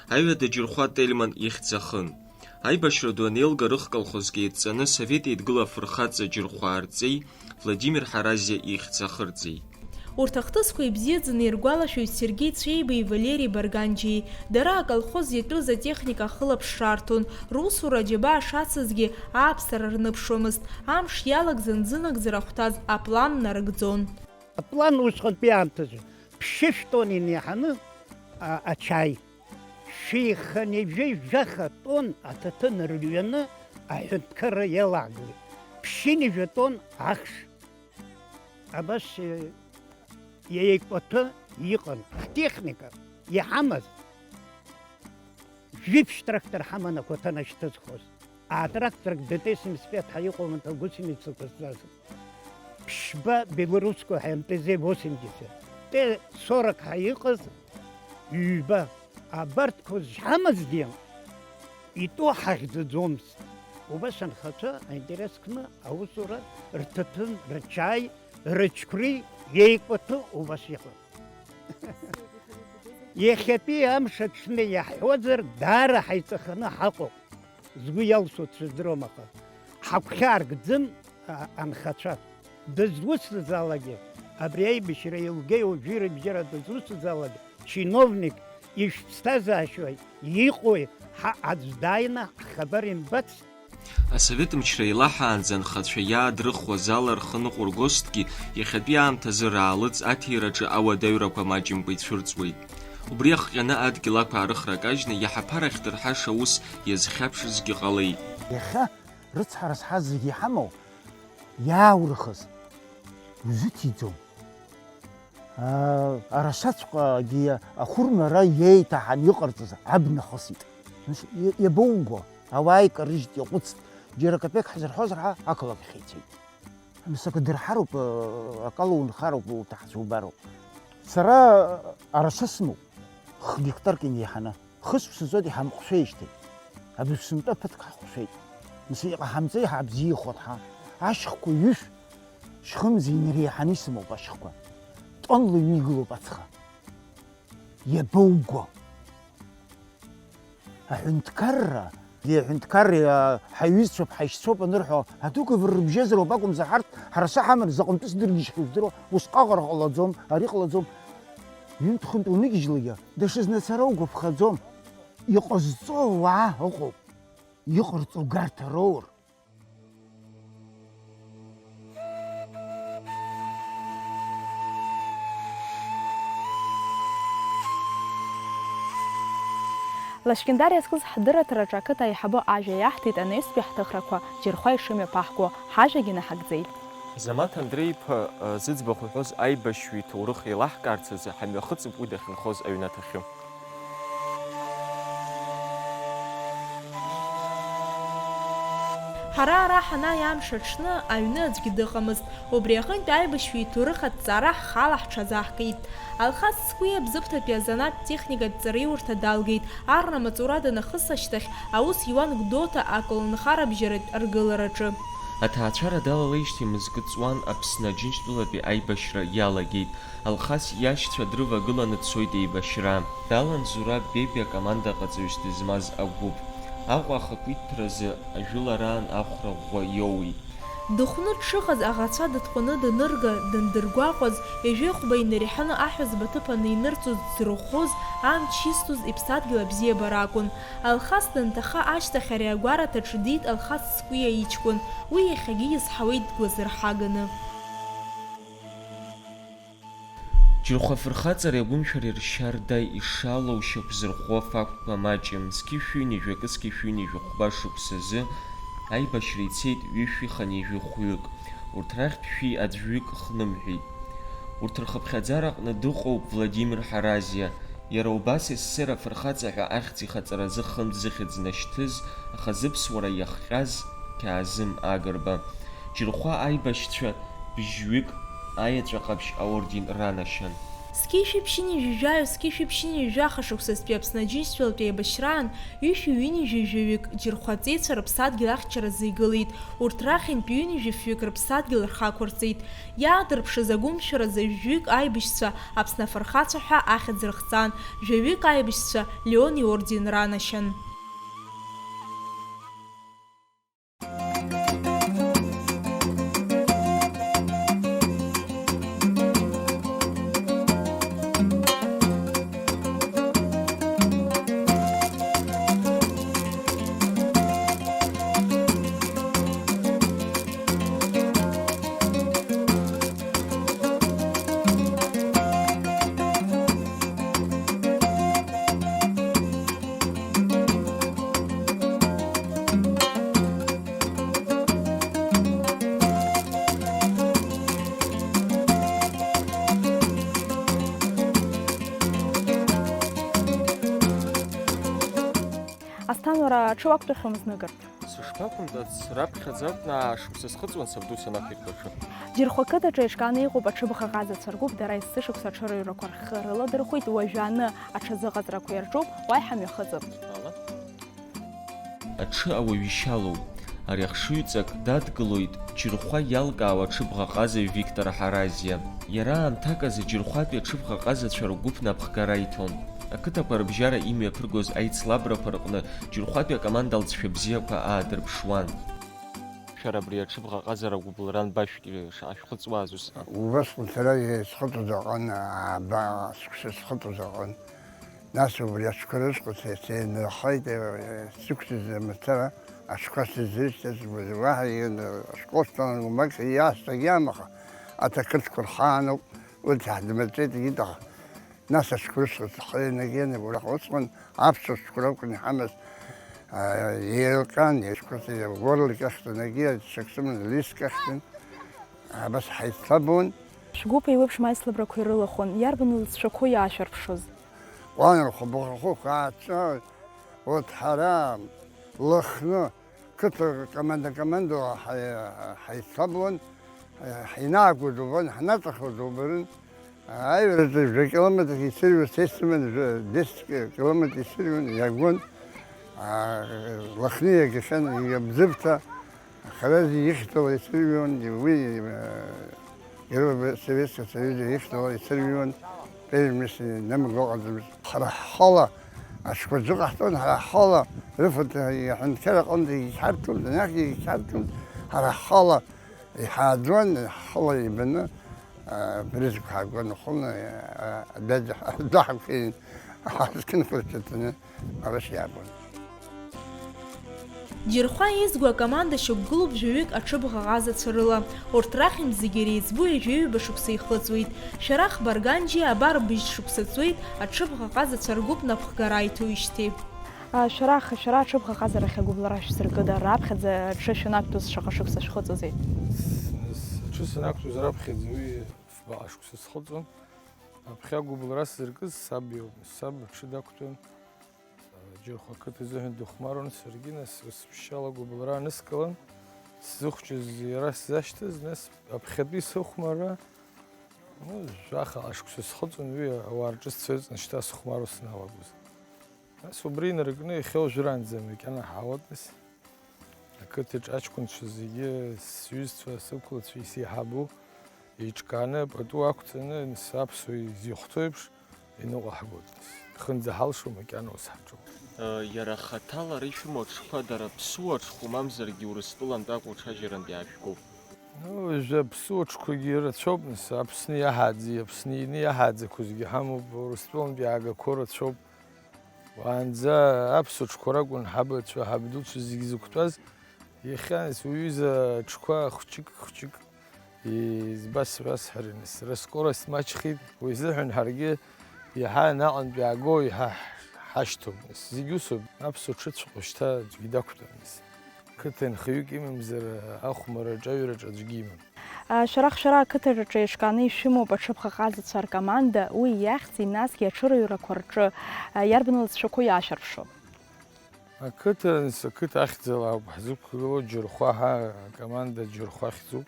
Аҩада Џьырхәа Тельман ихьӡ ахын. Аибашьра ду анеилга рыхколхозгьы еидҵаны Совет Еидгыла афырхаҵа Џьырхәа арҵеи Владимир Ҳаразиа ихьӡ ахырҵеит. Урҭ ахҭысқәа ибзиаӡаны иргәалашәоит Сергеи Цәеибеи Валери Барганџьиеи. Дара аколхоз иатәыз атехника ахылаԥшра арҭон, русура аџьабаа шацызгьы ааԥсара рныԥшуамызт, амш иалагӡан зынагӡара ахәҭаз аплан нарыгӡон. Аплан усҟантәи аамҭазы ԥшьышә тонн инеиҳаны, а, ачаи. Шәихынҩажәи жәаха тонн аҭаҭын рҩаны аҳәынҭқарра иалагылеит. Ԥшьынҩажәа тонн ахш. Абас, е, еикәаҭәы иҟан. Ҳтехника иҳамаз жәиԥшь трактор ҳаман ақәаҭана шьҭызхуаз. А тракторк Д Т семьдесят пять ҳәа иҟоума, гусеницақәа зҵаз. Ԥшьба белорусская М Т З восемьдесят, Т сорок ҳәа иҟаз ҩба. Абарҭқәа зҳамазгьы итәы ҳахьӡаӡомызт. Убас анхацәа аинтерес кны аусура рҭаҭын, рчаи, рыҽқәреи еикәаҭәы убас иҟан. Иахьатәи амш аҽны иаҳҳәозар, даара ҳаиҵаханы ҳаҟоуп. Згәы иалсуа дсыздыруам, аха ҳагәхьааргӡам, а, анхацәа. Дызусҭазаалакгьы, абри аибашьра еилгеи уажәи рыбжьара дызусҭазаалакгьы, чиновник ишәԥсҭазаашьои иҟои ҳа аӡә дааины ҳхабар имбац. Асовет мчра еилаҳаанӡа анхацәа иаадрыхуаз ала рхы ныҟәыргозҭгьы, иахьатәи аамҭазы раалыҵ аҭираҿы ауадаҩрақәа маҷымкәа ицәырҵуеит. Убри ахҟьаны адгьыл ақәаарыхра кажьны иаҳаԥарахь дырҳаша ус иазхьаԥшызгьы ҟалеит. Иахьа рыцҳара зҳаз зегьы иҳамоу иааурыхыз узыҭиӡом. Аа, арасаҵәҟьагьы ахәырмара иеиҭаҳан иҟарҵаз абна хысит. Нас, иа-, иабоуго? Ауаа икарыжьт, иаҟәыҵт. Џьара капеик ҳзырҳәозар ҳәа ақалақь ахь ицеит. Нас акы дырҳароуп, акала унхароуп, уҭаҳцәа убароуп. Сара араса сымоуп, хы гектарк инеиҳаны. Хыск сызҵоит иҳамҟәшәеижьҭеи. Абри сынтәа ԥыҭк ҳҟәшәеит. Нас иҟаҳамҵеи ҳабзиахоит ҳа. Ашьхқәа ҩышә, шьхымз инареиҳаны исымоуп ашьхқәа. Тоннла ҩны игылоуп ацха. Иабоуго? Аҳәынҭқарра, аҳәынҭқарреи, а, ҳаиҩызцәоуп, ҳаишьцәоуп анырҳәо, адәыгавара рыбжьазароуп акәымзар, ҳарҭ ҳара саҳаманы заҟантәы сдыргьежьхьоу здыруа, усҟаҟара ҟалаӡом, ари ҟалаӡом. Ҩынтә-хынтә уныгьежьлакгьы, даҽазны ацара угәаԥхаӡом. Иҟазҵо ауаа ыҟоуп, иҟарҵо гарҭа роур. Лашькьындар иазкыз ҳдырраҭараҿы ақыҭа аиҳабы ажәа иаҳҭеит анаҩстәи ҳҭыхрақәа, Џьырхәа ишымҩаԥаҳго, ҳажәагьы наҳагӡеит. Замаҭ Андреи-иԥа, э, зыӡбахә иҳәоз аибашьҩы иҭоурых еилаҳкаарц азы ҳамҩахыҵып уи дахьынхоз аҩнаҭахьы. Ҳара ара ҳанааи амш аҽны аҩны аӡәгьы дыҟамызт. Убри аҟынтә аибашьҩы иҭоурых аҭҵаара ҳхала ҳҽазаҳкит. Алхас Цкәиа Бзыԥҭатәи азанааҭтә техникатә ҵараиурҭа далгеит, арра маҵура данахыс ашьҭахь аус иуан Гәдоуҭа аколнхарабжьаратә аргылараҿы. Аҭаацәара далалеижьҭеи мызкы ҵуан Аԥсны Аџьынџьтәылатәи аибашьра иалагеит. Алхас иашьцәа дрывагыланы дцоит еибашьра. Далан Зураб Бебиа акомандаҟаҵаҩыс дызмаз агәыԥ. Аҟәа ахақәиҭтәразы ажәылараан ахәра ӷәӷәа иоуит. Дыхәны дшыҟаз аӷацәа дыҭҟәаны данырга, дандыргәаҟуаз, ҩажәихәба инареиҳаны аҳәызба аҭыԥ анинырҵоз дзырӷәӷәоз, амч изҭоз иԥсадгьыл абзиабара акәын. Алхас данҭаха ашьҭахь ари агәараҭаҿы диит Алхас Цкәиа иҷкәын, уи иахьагьы изҳауеит дгәазырҳаганы. Џьырхәа афырхаҵареи агәымшәареи ршьарда ишалоу шьақәзырӷәӷәо афактқәа маҷым, зқьи шәи ҩынҩажәи акы, зқьи шәи ҩынҩажәи хәба шықәсазы аибашьра ицеит ҩышәи хынҩажәи хәҩык, урҭ рахьтә шәи аӡәҩык хнымҳәит. Урҭ рхыԥхьаӡараҟны дыҟоуп Владимир Ҳаразиа, иара убас С С С Р афырхаҵа ҳәа ахьӡ ихаҵаразы хынтә зыхьӡ нашьҭыз, аха зыԥсуара иахҟьаз Қьаазым Агрба. Џьырхәа аибашьцәа бжьҩык аеҵәа ҟаԥшь аорден ранашьан. Зқьи шәи ԥшьынҩажәи жәаҩа, зқьи шәи ԥшьынҩажәи жәаха шықәсазтәи Аԥсны Аџьынџьтәылатәи еибашьраан ҩышәи ҩынҩажәи жәаҩык џьырхәа аҵеицәа рыԥсадгьыл ахьчаразы игылеит. Урҭ рахьынтә ҩынҩажәи фҩык рыԥсадгьыл рхы ақәырҵеит. Иаадырԥшыз агәымшәаразы жәаҩык аибашьцәа Аԥсны афырхацәа ҳәа ахьӡ рыхҵан, жәаҩык аибашьцәа Леон иорден ранашьан. Асҭан, уара аҽы уақәтәахьоума зныкыр? Сышԥақәымтәац, раԥхьаӡа акәны аа шықәса схыҵуан сабду санақәиртәа аҽы. Џьырхәа қыҭаҿы еиҿкааны иҟоуп аҽыбӷа ҟазацәа ргәыԥ, дара есышықәса аҽырыҩрақәа рхы рыладырхәеит, уажәааны аҽазыҟаҵарақәа иарҿуп, уа иҳамҩахыҵып. Ала? Аҽы ауаҩ ишьалоуп. Ари ахшыҩҵак дадгылоит Џьырхәа иалкаауа аҽыбӷа ҟазаҩ Виктор Ҳаразиа. Иара аамҭак азы Џьырхәатәи аҽыбӷа ҟазацәа ргәыԥ напхгара иҭон. Ақыҭақәа рыбжьара имҩаԥыргоз аицлабрақәа рҟны Џьырхәатәи акоманда алҵшәа бзиақәа аадырԥшуан. Шәара абри аҽыбӷа ҟазара гәыбылра анбашәки, шаашәхыҵуаз ус? Убасҟан сара исхыҵуаз аҟан, ааба, сықәса схыҵуаз аҟан. Нас убри аҽқәа рышҟа се-, сеинырхеит, э, сықәсыз мацара аҽқәа сызрышьҭаз, уаҳа иҟан, ашкол сҭалан, уамак иаасҭагьы амаха, аҭакырҭқәа рхаануп, урҭ иаҳдмырҵеит, егьит аха. Нас аҽқәа рышҟа схы ианагены, ураҟа усҟан аԥсуа ҽқәа ракәын иҳамаз, а, еилҟьан, ишқәа, Горлик ахьтәанагьы, ҽак сыман, Лиск ахьтәан, абас ҳаицлабуан. Шәгәыԥ еиуеиԥшым аицлабрақәа ирылахәын, иарбан лҵшәақәоу иаашәырԥшыз? Ҟәанырхәа, Бӷахәыхә, Ааҵәа, урҭ ҳара, Лыхны, қыҭа команда-командала ҳаи-, ҳаицлабуан, ҳаинаагоз убон, ҳнаҵахоз убарын. Аҩразы жәа километр исырҩуан, сессиман жәа, десять километр исырҩуан, иагон. А, Лыхны иагахьан, Иабзыԥҭа, Хараз ихьӡала исырҩуан, уи, а, Герой Советского Союза ихьӡала исырҩуан, первое место инамго ҟаӡамызт. Ҳара ҳхала аҽқәа рзыҟаҳҵон, ҳара ҳхала рыфатә аҳәынҭқар аҟынӡа егьҳарҭон, анахьгьы егьҳарҭон, ҳара ҳхала иҳааӡон, ҳхала ибаны, а, абрызқәа ҳаагон, ахәылны, а, адәаӡа, адәы ҳақәиин, ҳазқьынқәа рҭаҵаны, арашь иаабон. Џьырхәа еизго акоманда шьақәгылоуп жәаҩык аҽыбӷа ҟазацәа рыла. Урҭ рахьынтә зегьы иреиҵбу ҩажәи ҩба шықәса ихыҵуеит. Шәарах Барганџьиа абар быжь шықәса ҵуеит аҽыбӷа ҟазацәа ргәыԥ напхгара иҭоуижьҭеи. А, шәарах, шәара аҽыбӷа ҟазарахь агәыбылра шәзыркыда? Раԥхьаӡа аҽы шәанақәтәоз шаҟа шықәса шәхыҵуазеи? С-, с-, аҽы санақәтәоз раԥхьаӡа уи фба шықәса схыҵуан. Аԥхьа агәыбылра сзыркыз саб иоуп. Саб аҽы дақәтәан. Џьырхәа ақыҭа изыҳәан дыхәмаруан, саргьы, нас, ус ԥшьшьала агәыбылра аныскылан, сзыхәҷыз иара сзашьҭыз, нас, аԥхьатәи сыхәмарра, ну, жәаха ашықәса схыҵуан, уи ауаа рҿы сцаҩыҵны шьҭа сыхәмаруа саналагоз. Нас убри инаркны иахьа уажәраанӡа макьана ҳаауеит, нас. Ақыҭаҿ аҷкәынцәа зегьы, сҩызцәа, сықәлацәа, исеиҳабу, еиҿкааны, пату ақәҵаны, нас аԥсуа изихәҭоу еиԥш, иныҟәаҳгоит. Хынӡа ҳалшо макьана ус ҳаҿуп. Иара хаҭала ара ишәымоу аҽқәа дара ԥсуа аҽқәоу, мамзаргьы Урыстәылантә акәу, ҽаџьарантә иаажәгоу? Ну, уажәы аԥсуа аҽқәагьы рацәоуп, нас, Аԥсны иаҳааӡеи, Аԥсны ины иаҳааӡақәоу зегьы ҳамоуп, Урыстәылантә иаагақәоу рацәоуп. Уаанӡа аԥсуа ҽқәа ракәын ҳабацәа, ҳабдуцәа зегьы зықәтәаз. Иахьа, нас, уҩыза аҽқәа хәҷык-хәҷык избасҳәасҳәараны, раскорость маҷхеит, уи азыҳәан ҳаргьы иаҳа наҟынтә иаагоу иаҳа ҳашьҭоуп. Зегь усоуп, аԥсуа ҽыҵәҟьа шьҭа аӡәгьы дақәтәамызт. Қыҭа нхаҩык имамзар, ахәмарраҿы аҩраҿы аӡәгьы имам. Шәарах, шәара ақыҭаҿы еиҿкааны ишәымоуп аҽыбӷаҟазацәа ркоманда, уи иахьӡи, насгьы аҽырҩрақәа рҿы иарбан лҵшәақәоу иаашәырԥшуа? Ақыҭа, нас, ақыҭа ахьӡала ауп ҳзықәгылоу, Џьырхәа ҳәа акоманда, Џьырхәа ахьӡуп.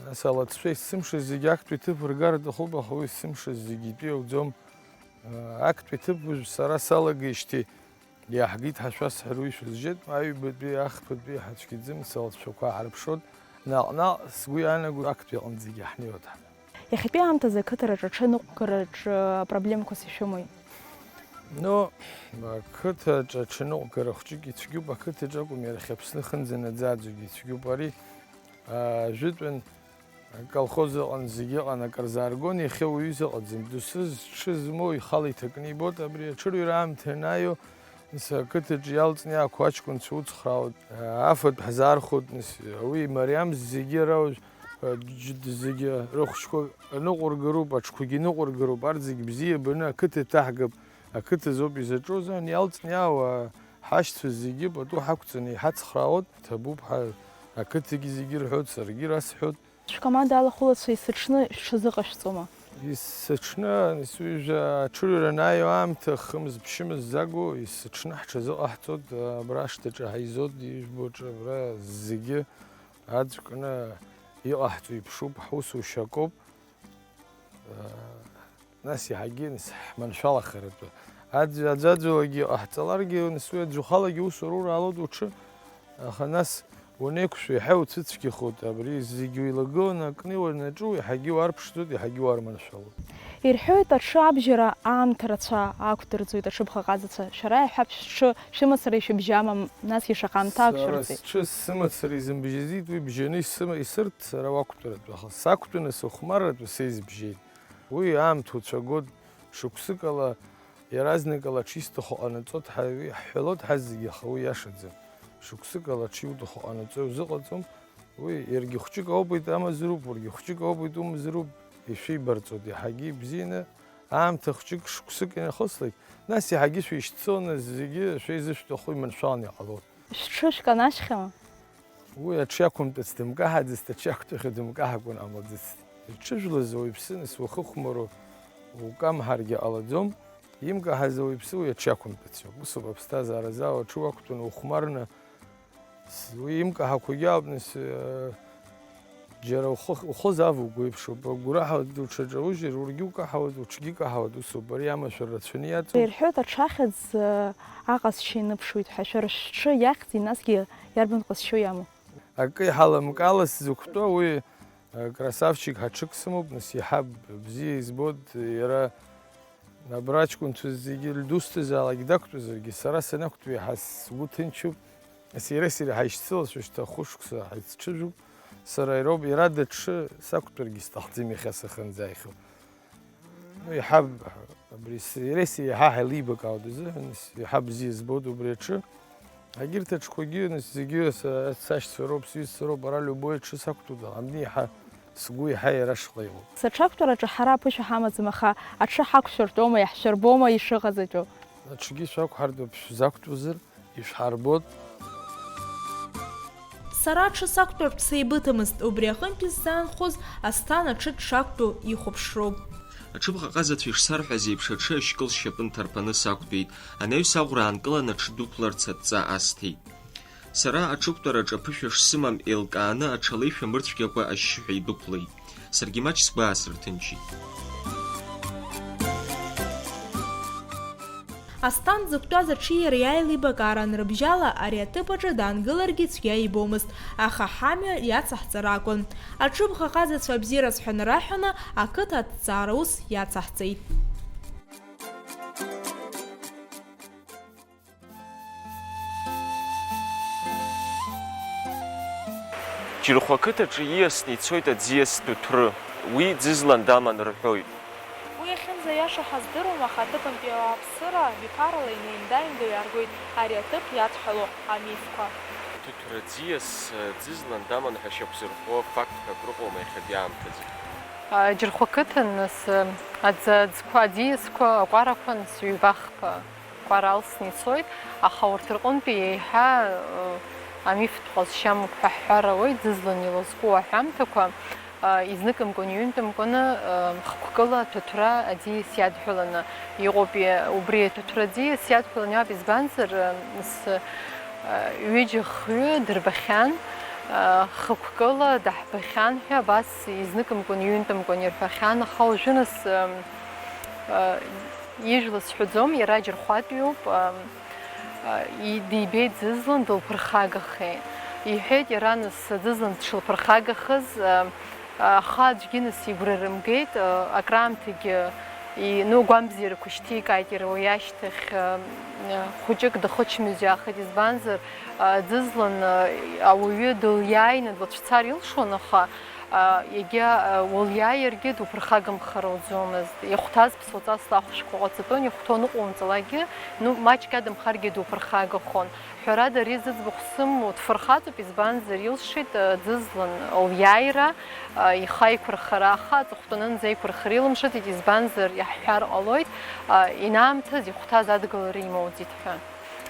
Нас алаҵшәа есымша зегьы актәи ҭыԥ ргар аҭахуп, аха уи есымша зегьы итәы иауӡом. Актәи ҭыԥ уажә сара салагеижьҭеи иаҳгеит ҳәа шәасҳәар уи шәызжьеит, аҩбатәи, ахԥатәи ҳацәгьаӡым, салаҵшәақәа ҳарԥшуан. Наҟ-наҟ сгәы иаанаго актәи аҟынӡагьы ҳнеиуа даҳҭап. Иахьатәи аамҭазы ақыҭараҿы аҽаныҟәгараҿы апроблемақәас ишәымои? Ну, ақыҭаҿы аҽаныҟәгара хәҷык ицәгьоуп, ақыҭаҿы акәым, иара иахьа Аԥсны хынӡа наӡаӡогьы ицәгьоуп ари. Ажәытәан аколхоз ыҟан, зегьы ыҟан, акыр зааргон, иахьа уаҩы изыҟаӡам. Доусы зҽы змоу ихала иҭакны ибоит, абри аҽырҩра аамҭа ианааио, нас, ақыҭаҿы иалҵны иаақәу аҷкәынцәа уцхраауеит, афатә ҳзаархәоит, нас, уи имариам зегьы ара уажә, џьд-, зегьы рыхәшьқәа ныҟәыргароуп, аҽқәагьы ныҟәыргароуп, арҭ зегь бзиа баны ақыҭа иҭаҳгап, ақыҭа азоуп изаҿу азыҳәан иалҵны иаауа ҳашьцәа зегьы пату ҳақәҵаны иҳацхраауеит, ҭабуп ҳәа ақыҭагьы зегьы рҳәоит, саргьы расҳәоит. Шәкоманда алахәылацәа есыҽны шәҽазыҟашәҵома? Есыҽны, нас, уажәы аҽырҩра анааиуа аамҭа, хымз-ԥшьымз заго, есыҽны ҳҽазыҟаҳҵоит, абра ашҭаҿы ҳаизоит, ижәбо аҿы абра зегьы аӡә кны иҟаҳҵо иԥшуп, ҳусушьа акоуп. Нас иаҳагьы, нас, ҳманшәалахаратәы. Аӡә-, аӡәаӡәалагьы иҟаҳҵаларгьы, нас, уи аӡәы ухалагьы усура ураалоит уҽы, аха нас уанеиқәшәо, еиҳа иуцәыцәгьахоит, абри зегьы уеилагыланы акны уанаҿу, еиҳагьы уарԥшӡоит, еиҳагьы уарманшәалоит. Ирҳәоит, аҽы абжьара аамҭа рацәа ақәдырӡоит аҽыбӷаҟазацәа. Шәара иаҳҳәап, шәҽы шәымацара ишәыбжьама, насгьы шаҟа аамҭа Сара ақәшәырҵеит? Сҽы сымацара изымбжьаӡеит, уи бжьаны исыма-, исырҭ сара уақәтәаратәы, аха сақәтәаны сыхәмарратәы са избжьеит. Уи аамҭа уцәагоит, шықәсыкала, иаразнакала аҽисҭаху ҟанаҵоит ҳәа уи ҳҳәалоит ҳазегьы, аха уи иашаӡам. Шықәсыкала аҽиуҭаху ҟанаҵо иузыҟаҵом. Уи иаргьы хәҷык аубеит амазароуп, уаргьы хәҷык аубеит умазароуп, ишәибарҵоит иаҳагьы ибзианы. Аамҭа хәҷык, шықәсык инахыслак, нас иаҳагьы шәишьцыланы зегьы шәеизышәҭаху иманшәаланы иҟалоит. Шәҽы шәканашьхьама? Уи аҽы иақәымтәац дымкаҳаӡацт, аҽы иақәтәахьоу дымкаҳакәан ҟамлаӡацт. Иҽыжәлаз ауаҩԥсы, нас, уахыхәмаруа укамҳаргьы ҟалаӡом, имкаҳаз ауаҩԥсы уи аҽы иақәымтәац иоуп. Усоуп аԥсҭазаара заа, уҽы уақәтәаны ухәмарны, с-, уи имкаҳақәагьы ауп, нас, э, Џьара ухы, ухы завуго еиԥшуп, агәра ҳауеит, уҽаҿаужьыр, ургьы укаҳауеит, уҽгьы каҳауеит, усоуп, ари амашәыр рацәаны иаҵоуп. Ирҳәоит, аҽахьӡ, э, аҟазшьа иныԥшуеит ҳәа, шәара шәҽы иахьӡи, насгьы иарбан ҟазшьоу иамоу? Акы иҳаламкала сзықәтәоу уи, э, красавчик ҳаҽык сымоуп, нас иаҳа бзиа избоит, иара абра аҷкәынцәа зегьы лдусҭазаалак дақәтәазаргьы, сара санақәтәоу иаҳа сгәы ҭынчуп. Нас иареи сареи ҳаишьцылашәа шьҭа хәышықәса ҳаицҽыжәуп. Сара иароуп, иара даҽы сақәтәаргьы сҭахӡам иахьа сахьынӡааихьоу. Ну, иаҳа абри с-, иареи сареи иаҳа ҳаилибакаауеит азыҳәан, с-, иаҳа бзиа збоит убри аҽы. Егьырҭ аҽқәагьы, нас, зегьы са-, сашьцәа роуп, сҩызцәа роуп, ара любой аҽы сақәтәоуп, ани иаҳа сгәы иаҳа иара шҟа иҟоуп. Саҽақәтәараҿы ҳара аԥышәа ҳамаӡам, аха аҽы ҳақәшәыртәома, иаҳшәырбома ишыҟаз аҿы? Аҽгьы шәақәҳартәып, шәзақәтәазар, ишәҳарбоит. Сара аҽы сақәтәартә сеибыҭамызт, убри аҟынтәи сзаанхоз Асҭан аҽы дшақәтәоу ихәаԥшроуп. Аҽыбӷаҟазацәа ишсарҳәаз еиԥш, аҽы ашькыл сшьапы нҭарԥаны сақәтәеит, анаҩс аӷәра аанкылан аҽы дәықәларц адҵа асҭеит. Сара аҽықәтәараҿы аԥышәа шсымам еилкааны, аҽы алеишәа мырцәгьакәа ашьшьыҳәа идәықәлеит. Саргьы маҷ сгәы аасырҭынчит. Асҭанда дзықәтәаз аҽы иара иааилибакаара анрыбжьала, ари аҭыԥ аҿы даангыларгьы цәгьа ибомызт, аха ҳамҩа иацаҳҵар акәын. Аҽыбӷаҟазацәа абзиараз ҳәа нараҳәаны, ақыҭа аҭҵаара ус иацаҳҵеит. Џьырхәа қыҭаҿы ииасны ицоит аӡиас Ҭыҭәры, уи ӡызлан даман рҳәоит. Уи иахьынӡаиаша ҳаздыруам, аха аҭыԥантәи ауааԥсыра абиԥарала инеиндаинго иааргоит ари аҭыԥ иадҳәало амифқәа. Ҭыҭәры аӡиас ӡызлан даман ҳәа шьақәзырӷәӷәо фактқәак рыҟоума иахьатәи аамҭазы? Џьырхәа қыҭан, нас, аӡ-, аӡқәа, аӡиасқәа, акәарақәа, нас, ҩба-хԥа кәара алсны ицоит, аха урҭ рҟынтәи еиҳа, э, амифтә ҟазшьа амоуп ҳәа ҳҳәар ауеит, ӡызлан илазку аҳәамҭақәа, э, изныкымкәан, иҩынтәымкәаны, э, хықәкыла аҭыҭәра аӡиас иадҳәаланы иҟоуп, и-, убри аҭыҭәра аӡиас иадҳәаланы иҟоуп, избанзар, э, нас, э, ҩыџьа хҩы дырбахьан, э, хықәкыла даҳбахьан ҳәа абас изныкымкәан, иҩынтәымкәан ирҳәахьан, аха уажәы, нас, э, э, Ижәла сҳәаӡом, иара Џьырхәатәиуп, а, а, и-, дибеит ӡызлан, дылԥырхагахеит. Иҳәеит иара, нас, ӡызлан дшылԥырхагахаз, а, а, аха аӡәгьы, нас, игәра рымгеит, а, акраамҭагьы и-, ну, агәамбзиарақәа шьҭикааит иара уи ашьҭахь, а, а, хәыҷык дахычмазаҩхеит, избанзар, а, ӡызлан, а, ауаҩы дылиааины длацәцар илшон, аха, а, егьа, а, уылиааиргьы дуԥырхагамхар ауӡомызт. Ихәҭаз ԥсуаҵас лахәшәқәа ҟаҵатәын, ихәҭоу аныҟоумҵалакгьы, ну, маҷк иадамхаргьы дуԥырхагахон. Ҳәарада, ари зыӡбахә сымоу дфырхаҵоуп, избанзар, илшеит, а, ӡызлан лиааира, а, ихы аиқәырхара, аха аҵыхәтәанынӡа аиқәырхара илымшеит, избанзар, иаҳҳәар ҟалоит, а, инаамҭаз ихәҭаз адгылара имоуӡеит ҳәа.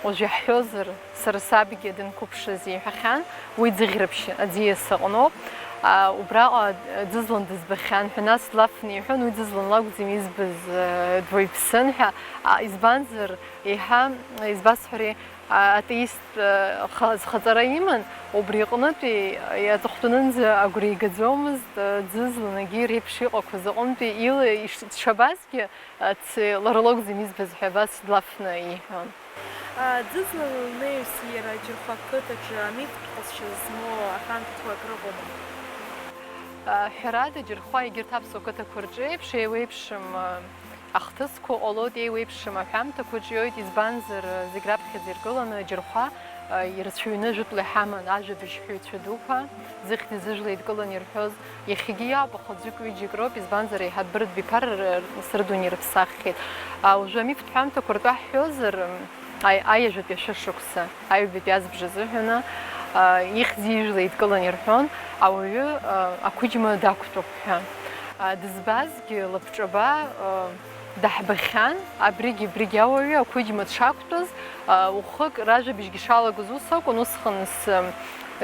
Уажә иаҳҳәозар, сара сабгьы данқәыԥшыз иҳәахьан, уи Ӡыӷьрыԥшь аӡиас аҟноуп. А, убраҟа ӡызлан дызбахьан ҳәа, нас длафны иҳәон, уи ӡызлан лакәӡам избаз, э, дуаҩԥсын ҳәа. А, избанзар, еиҳа, избасҳәари, а, атеист, э, ха-, зхаҵара иман, убри аҟнытәи аҵыхәтәанынӡа агәра игаӡомызт, э, ӡызлан егьи реиԥш иҟақәаз аҟынтәи ила иш-, дшабазгьы, Аци, лара лакәӡам избаз ҳәа абас длафны иҳәон. Ӡызлан лнеиҩс иара Џьырхәа ақыҭаҿы амифтә ҟазшьа змоу аҳәамҭақәак рыҟоума? Ҳәарада, Џьырхәа егьырҭ аԥсуа қыҭақәа рҿы еиԥш еиуеиԥшым ахҭысқәа ҟалоит, еиуеиԥшым аҳәамҭақәа ҿиоит, избанзар, зегь раԥхьаӡа иргыланы Џьырхәа ирацәаҩны ажәытәла иҳаман ажәабжь ҳәаҩцәа дуқәа, зыхьӡи зыжәлеи еидкыланы ирҳәоз, иахьагьы иоуп, аха ӡәык-ҩыџьак роуп, избанзар, еиҳа дәырдәиԥар р-, р-, срыдуны ирыԥсаххьеит. А, уажәы амифтә ҳәамҭақәа ртәы ҳҳәозар, м, аи-, аиажәатәи ашәышықәса, аҩбатәи азбжа азыҳәаны, а, ихьӡи ижәлеи еидкыланы ирҳәон, ауаҩы, а, ақәыџьма дақәтәоуп ҳәа. А, дызбазгьы лабҿаба, а, даҳбахьан, абригь, абригь ауаҩы ақәыџьма дшақәтәаз, а, уахык ражәабжьгьы шалагоз ус акәын, усҟан с-,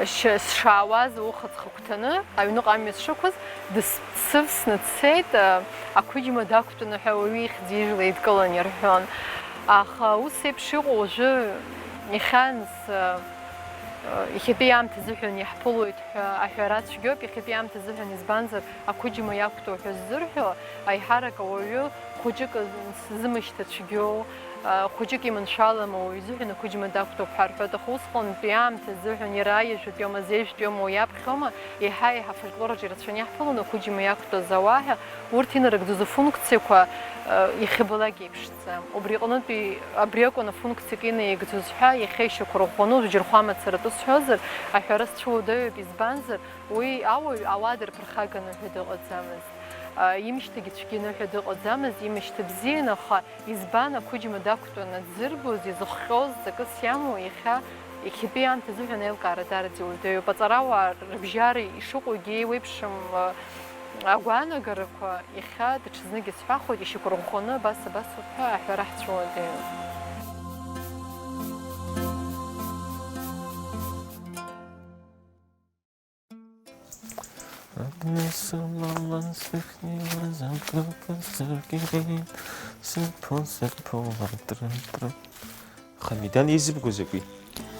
ш-, сшаауаз ауха ҵхагәҭаны, аҩныҟа амҩа сшықәыз, дыс-, дсывсны дцеит, а, ақәыџьма дақәтәаны ҳәа ауаҩы ихьӡ-ижәла еидкылан ирҳәон. Аха ус еиԥш иҟоу уажәы иахьанс, а, а, иахьатәи аамҭа азыҳәан иаҳԥылоит ҳәа аҳәара цәгьоуп, иахьатәи аамҭа азыҳәан, избанзар, ақәыџьма иақәтәоу ҳәа ззырҳәо, аиҳарак ауаҩы хәыҷык зымышьҭацәгьоу, а, хәыҷык иманшәалам ауаҩы изыҳәан ақәыџьма дақәтәоуп ҳәа рҳәоит, аха усҟантәи аамҭа азыҳәан иара аиажәатәиома, азеижәтәиома, уи аԥхьома, еиҳа-еиҳа афольклор аҿы ирацәаны иаҳԥылон ақәыџьма иақәтәаз ауаа ҳәа, урҭ инарыгӡоз афункциақәа, а, иахьабалак еиԥш. Убри аҟнытәи абри акәын афункциак инаигӡоз ҳәа, иахьа ишьақәырӷәӷәаны, уажә Џьырхәа мацаратәы сҳәозар, аҳәара сцәыуадаҩуп, избанзар, уи ауаҩ ауаа дырԥырхаганы ҳәа дыҟаӡамызт. А, имышьҭагьы цәгьаны ҳәа дыҟаӡамызт, имышьҭа бзиан, аха избан ақәыџьма дақәтәаны дзырбоз, изыхҟьоз, ҵакыс иамоу, иахьа, иахьатәи аамҭа азыҳәан аилкаара даараӡа иуадаҩуп. Аҵарауаа рыбжьара ишыҟоугьы еиуеиԥшым, а, агәаанагарақәа. Иахьа даҽазнык исҳәахуеит, ишьақәырӷәӷәаны абас, абасоуп ҳәа аҳәара ҳцәыуадаҩуп. Абни сымалан сахьнеиуаз акыка сыркьеит, сыԥо, сыԥо, атры-тры. Хамидан изыбго закәи?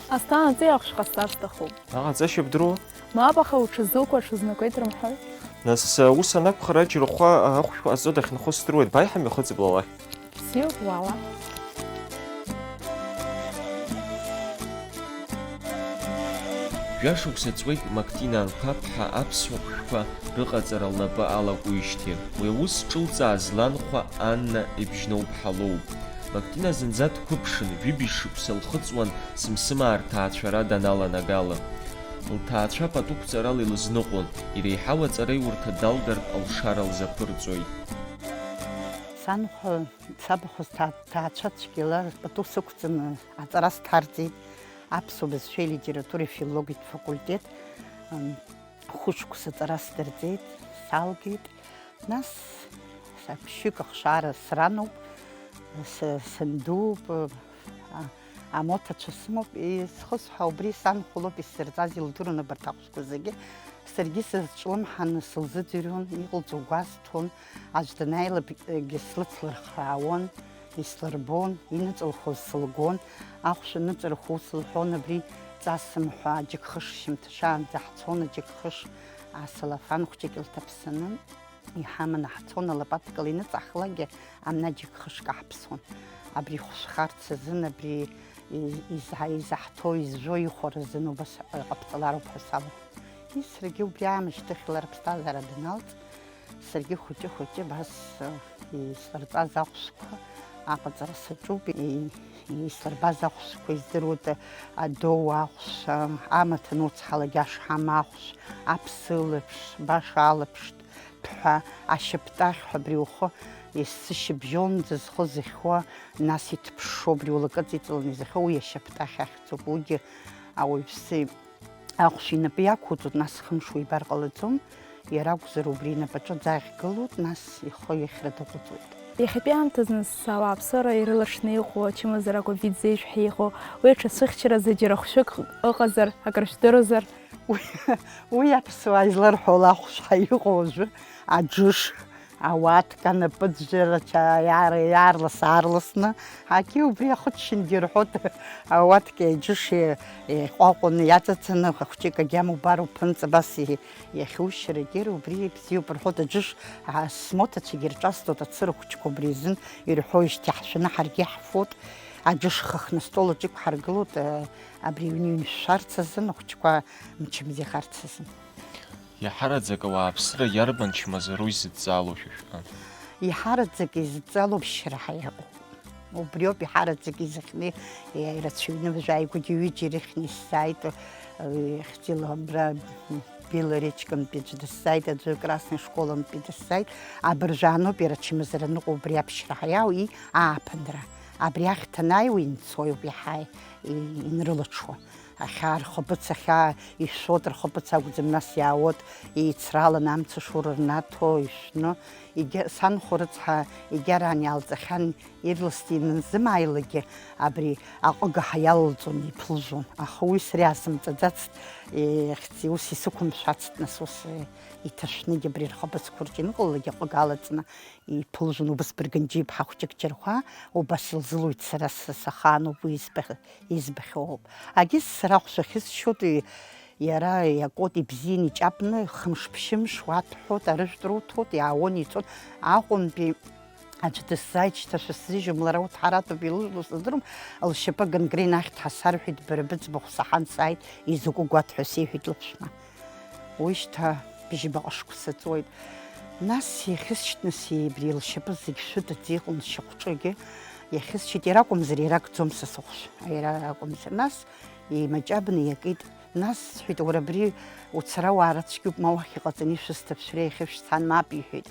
Асҭана, аҵеи ахәшә ҟасҵар сҭахуп. Аҟаҵашьа бдыруоу? Мап, аха уҽазуқәа аҽазнакуеит рымҳәои? Нас, ус анакәха, Џьырхәа ахәшә ҟазҵо дахьынхо сдыруеит, бааи ҳамҩахыҵып лалахь. Бзиоуп, уаала. Жәашықәса ҵуеит Мактина Анқәаԥҳа аԥсуа хәшәқәа рыҟаҵара лнапы алакуижьҭеи. Уи аус ҿылҵааз ланхәа Анна Ибжьноуԥҳа лоуп. Мактина зынӡа дқәыԥшын, ҩыбжь шықәса лхыҵуан Сымсымаа рҭаацәара даналанагала. Лҭаацәа пату қәҵарала илызныҟәон, иреиҳау аҵараиурҭа далгартә алшара лзаԥырҵоит. Санхәа, сабахәа сҭаа-, ҭаацәа цәгьала пату сықәҵаны аҵара сҭарҵеит, аԥсуа бызшәеи литературеи филологиатә факультет, м, хәышықәса аҵара сдырҵеит, салгеит. Нас са ԥшьҩык ахшара срануп, сы-, сандууп, а, амоҭацәа сымоуп, исхысҳәа убри санхәа лоуп исзырҵаз, илдыруан абарҭ ахәшәқәа зегьы. Саргьы сазҿлымҳаны сылзыӡырҩуан, иҟалҵо гәасҭон, аӡә данааилакгьы слыцлырхраауан, ислырбон, иныҵылхуаз сылгон, ахәшә аныҵырхуа ус лҳәон, абри ҵасым ҳәа џьыкхыш шьамҭа шаанӡа ҳцон, аџьыкхыш асалафан хәҷык илҭаԥсаны. Иҳаманы ҳцон, алапатка иныҵаҳхлакгьы, амна џьыкхышк аҳԥсон. Абри ихәшәхарц азын, абри и-, иза-, изаҳҭо, изжәо ихәара азын убас, э, ҟабҵалароуп ҳәа салҳәон. Ис, саргьы убри аамышьҭахьла рыԥсҭазаара даналҵ, саргьы хәыҷы-хәыҷы абас, э, ислырҵаз ахәшәқәа аҟаҵара саҿуп. И-, ислырбаз ахәшәқәа издыруеит, адоу ахәшә, амаҭ ануцҳалак ашҳам ахәшә, аԥсылаԥш, баша алаԥш, ҳәа ашьаптахь ҳәа абри ухы есышьыбжьонӡа зхы зыхьуа, нас иҭԥшшо абри улакыҵа иҵаланы изыхьуа, уи ашьаптахь ахьӡуп. Уигьы ауаҩԥсы ахәшә инапы иақәуҵоит, нас хымш уибар ҟалаӡом, иара акәзар убри инапаҿы аӡы ахьгылоуп, нас ихы ихьра даҟәыҵуеит. Иахьатәи аамҭазы нас ауааԥсыра ирылаҽны иҟоу ачымазара ковид зежә ҳәа иҟоу, уи аҽацәыхьчаразы џьара хәшәык ыҟазар, акыр шәдыруазар? Уи, уи аԥсуаа изларҳәо лахәшәа иҟоу уажәы аџыш, ауатка, анапыӡәӡәарацәа иаарлас-аарласны, ҳагьы убри ахыччангьы рҳәоит, ауаткеи аџыши еиҟәаҟәаны иаҵацаны, хәыҷык агьама убар уԥынҵа абас и-, иахьушьарагьы убри бзиоуп рҳәоит, аџыш, а, смоҭацәагьы рҿасҵоит, ацыра хәыҷқәа убри азын ирҳәоижьҭеи ҳшәаны ҳаргьы иаҳфоит, аџыш хыхны астол аҿы иқәҳаргылоит, а, абри аҩны иҩншәшәарц азын ахәыҷқәа мчыбжьахарц азын. Иаҳараӡак ауааԥсыра иарбан чмазароу изыдҵалоу шәа шәҟны? Иҳараӡак изыдҵалоу ԥшьра ҳәа иҟоуп. Убриоуп иҳараӡак изыхьны, ирацәаҩны, уажәы ааигәагьы ҩыџьа ирыхьны исзааит, э, ихьӡила абра Белоречкантәи аӡәы дысзааит, аӡәы Красный школантәи дысзааит. Абыржәы ааноуп иара ачымазара аныҟоу убри аԥшьра ҳәа иаау, и ааԥынра. Абри ахьҭа анааиуа инцои ауп иаҳа и-, инрылаҽуа. Ахьаа рхаԥыц, ахьаа ишәшәоит, рхаԥыц акәӡам, нас иаауеит, еицраланы амца шоура рнаҭо, ишәны, егьа-, санхәа рыцҳа, егьараан иаалҵахьан, ирласны инанзымааилакгьы, абри аҟыгаҳа иалалҵон, иԥылжәон. Аха уи сара иаасымҵаӡацт, ихьӡи, ус исықәымшәацт, нас ус, э, иҭашәныгьы абри рхаԥыцқәа рҿы иныҟалалакгьы аҟыга алаҵны, иԥылжәон убас Быргынџьиԥҳа хәҷык џьархәа, убас илзылуит сара, са сахаануп уи избах-, избахьоу ауп. Агьыс сара ахәшә ахьысшьуеит, иара иакуеит ибзианы иҷапны, хымш-ԥшьымш уаҭәҳәоит, арыжәтә руҭоит, иаауан, иҵон. Аҟәантәи аӡә дысзааит, шьҭа шәысзыжьуам, лара уҭҳаратәуп, илыжәлоу сыздырам, лшьапы гангрена ахьҭа сарҳәеит, бара быӡбахә саҳан сааит, изакәу гәаҭ ҳәа сеиҳәеит лыԥшәма. Уи шьҭа бжьбаҟа шықәса ҵуеит. Нас иахьысшьҭны сеибри лшьапы зегь шәыдаӡа иҟан, лшьахәҿыгьы иахьысшьит, иара акәымзар, иара акәӡом са сыхәшә, иара акәымзар. Нас еимаҷабны иакит. Нас сҳәеит, уара абри уцара уаара цәгьоуп, ма уахь иҟаҵаны ишәысҭап, шәара иахьышәцан, мап, иҳәеит.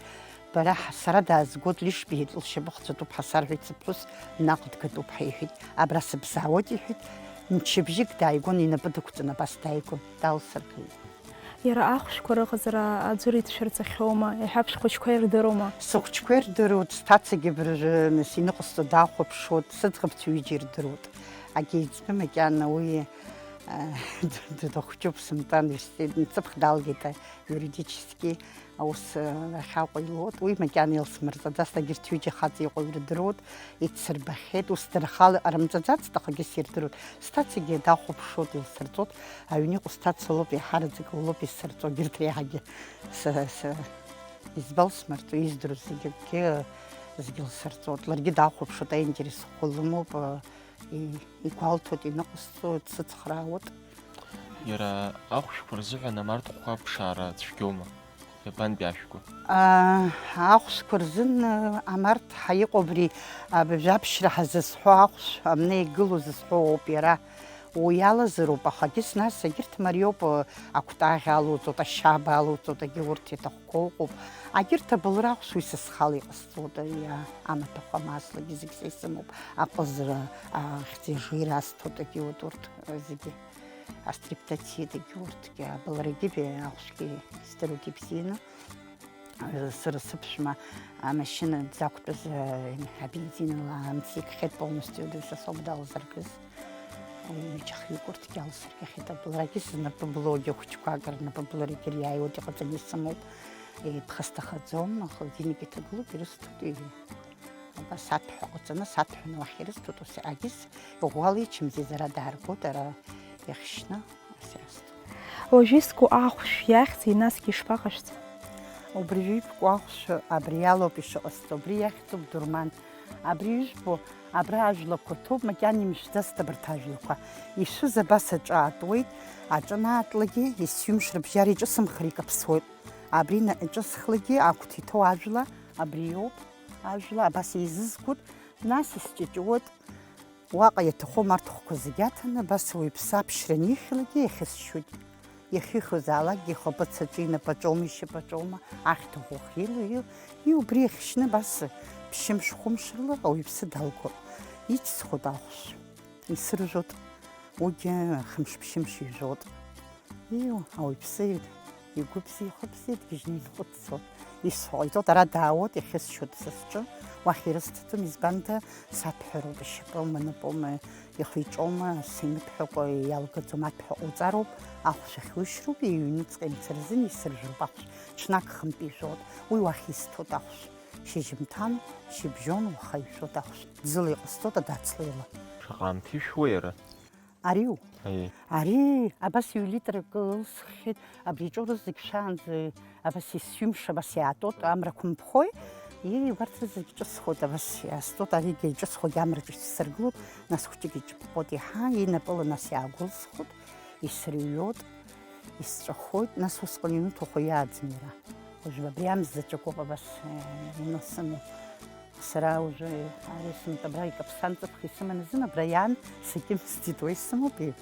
Бара ҳа-, сара даазгоит, лишь биҳәеит, лшьапы хҵәатәуп ҳәа сарҳәеит, сыԥҳәыс наҟ дгатәуп ҳәа иҳәеит. Абра сыбзаауеит, иҳәеит. Мчыбжьык дааигон, инапы дықәҵаны абас дааигон, далсыргеит. Иара ахәшәқәа рыҟаҵара аӡәыр иҭшәырҵахьоума, иҳәаԥшь хәыҷқәа ирдыруама? Сыхәҷқәа ирдыруеит, сҭацагьы абыржәы, нас, иныҟасҵо дахәаԥшуеит, сыӡӷабцәа ҩыџьа ирдыруеит. Агьеиҵбы макьана уи, э, д-, д-, дахәҷуп, сымтәан, ҩсҭеит, мцыԥх далгеит, а, юридически аус, э, ахьаҟа илоуит. Уи макьана илсмырҵаӡац, егьырҭ ҩыџьа хаҵа иҟоу ирдыруеит. Ицырбахьеит, ус дара рхала иҟарымҵаӡацт, аха егьыс ирдыруеит. Сҭацагьы дахәаԥшуеит, илсырҵоит. Аҩны иҟоу сҭаца лоуп, иаҳараӡак лоуп исырҵо, егьырҭ реиҳагьы са, са избалсмырҵо, издыруа зегьы акгьы, зегьы лсырҵоит. Ларгьы дахәаԥшуеит, аинтерес ӷәӷәа лымоуп, и-, игәалҭоит, иныҟәысҵоит, дсыцхраауеит. Иара ахәшәқәа рзыҳәан амарҭхәқәа аԥшаара цәгьоума? Иабантәи ашәқәа? Аа, ахәшәқәа рзын, аа, амарҭ ҳа иҟоу абри, аа, абжьаԥшьра ҳазызҳәо ахәшә, амны игылоу зызҳәо ауп иара. Уи алазароуп, аха егьыс нас егьырҭ мариоуп, аа, акәтаӷь алоуҵоит, ашьаба алоуҵоит, егьи урҭ иаҭахқәоу ыҟоуп. Егьырҭ абылра ахәшә уи са схала иҟасҵоит, иа-, амаҭәахә амааслагьы зегь са исымоуп, аҟазара, аа, ахьӡи-ажеира асҭоит, егьи урҭ, урҭ, зегьы. Астриптоцидгьы урҭгьы, абылрагьы, ахәшәгьы издыруеит ибзианы. Сара сыԥшәма амашьына дзақәтәаз, абензинла амц икхеит полностью, дыҩсасоуп далзыргаз. Уи ҩыџьа хҩык урҭгьы алсыргахьеит. Абылрагьы знапы блогьы хәыҷқәак рнапы бларагьы ириааиуеит, иҟаҵаны исымоуп. Иԥхасҭахаӡом, ахылдинагьы ҭагылоуп, ирысҭоит. Абас аҭәҳәа ҟаҵаны, саҭәҳәаны уахь ирысҭоит, ус агьыс иӷәӷәала ичымзи, зара дааргоит, ара иахьшьны, ус иаасҭоит. Уажә иску ахәшә иахьӡи, насгьы ишԥаҟашәҵа? Убри жәибку ахәшә абри алоуп ишыҟасҵо, убри иахьӡуп дурман. Абри ижәбо, абра ажәлақәа ҭоуп, макьана имшәӡацт абарҭ ажәлақәа. Ишәыз абас аҿы аатуеит, аҿы анаатлакгьы, есҩымш рыбжьара иҿысымхыр икаԥсуеит. Абри на-, иҿысхлакгьы агәҭа иҭоу ажәла, абри иоуп. Ажәла абас еизызгоит, нас исҷыҷуеит. Уаҟа иаҭаху амарҭхәқәа зегьы аҭаны, абас ауаҩԥсы аԥшьра анихьлакгьы иахьысшьуеит. Иахьихьуазаалакгьы ихаԥыц аҿы, инапаҿоума, ишьапаҿоума, ахьҭа ӷәӷәа ахьилоу, иу-, иу-, убри иахьшьны абас ԥшьымш-хәымш рыла ауаҩԥсы далгоит. Иҵысхуеит ахәшә, исыржәуеит, уигьы хымш-ԥшьымш ижәуеит. Иу, ауаҩԥсы игәы бзиа, ихы бзиа дгьежьны инхәыццоит. Исҳәо ҟаиҵоит, ара даауеит, иахьысшьуеит са сҿы, уахь ирысҭаӡом, избанда саҭәҳәароуп, ишьапоума, напоума, ихы-иҿоума, симыҭәҳәакәа иалгаӡом, аҭәҳәа ҟауҵароуп, ахәшә ахьушьроуп, иҩныҵҟа имцар азын исыржәроуп ахәшә, ҽнак хынтә ижәуеит, уи уахь исҭоит ахәшә, шьыжьымҭан, шьыбжьон, уаха ишәоит ахәшә, ӡыла иҟасҵоит, адацлеила. Шаҟа аамҭа ишәуа иара? Ариу? Аиеи. Ари абас ҩ-литрак ылсххьеит, абри иҿоу рызегь шәаанӡа абас есҩымш абас иаатәоит, амрақәа мԥхои, ии, убарҭ рызегь ҿысхуеит, абас иаастәоит, аригьы иҿысхуагь амраҿы исыргылоит, нас хәҷык иҿыԥҟоит иаҳа, инапыла нас иаагәылсхоит, исырҩуеит, исҵәахоит, нас усҟан иануҭаху иааӡам иара. Уажә абри амза заҵәык ауп абас, э, инасымоу. Сара уажәы ари сынтә абра икаԥсан ҵыԥх исыман азын, абра иаан сакьымсӡеит, уа исымоуп, и-,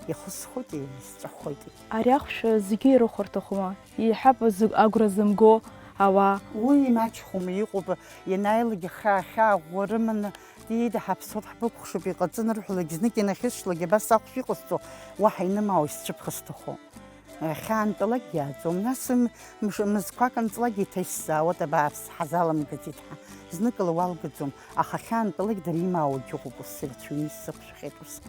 ихысхуеит, и-, исҵәахуеит. Ари ахәшә зегьы ирыхәарҭахума? Еиҳаб зы-, агәра зымго ауаа. Уи имаҷхома, иҟоуп, ианааилак ихы ахьаа ӷәӷәа рыманы, диеида ҳаԥсуеит, ҳбыкәхшоуп, иҟаҵаны рҳәалак, знык инахьысшьлак, абас ахәшә иҟасҵо, уаҳа инымаауа исцәыԥха сҭахуп. Ахьаантәалак иааӡом, нас м-, мш-, мызқәак анҵлак еиҭа исзаауеит, абааԥс, ҳазаламгаӡеит ҳәа. Зныкала уалгаӡом, аха ахьаантәалак дара имаауагьы ыҟоуп, ус ирацәаҩны исзықәшәахьеит ус.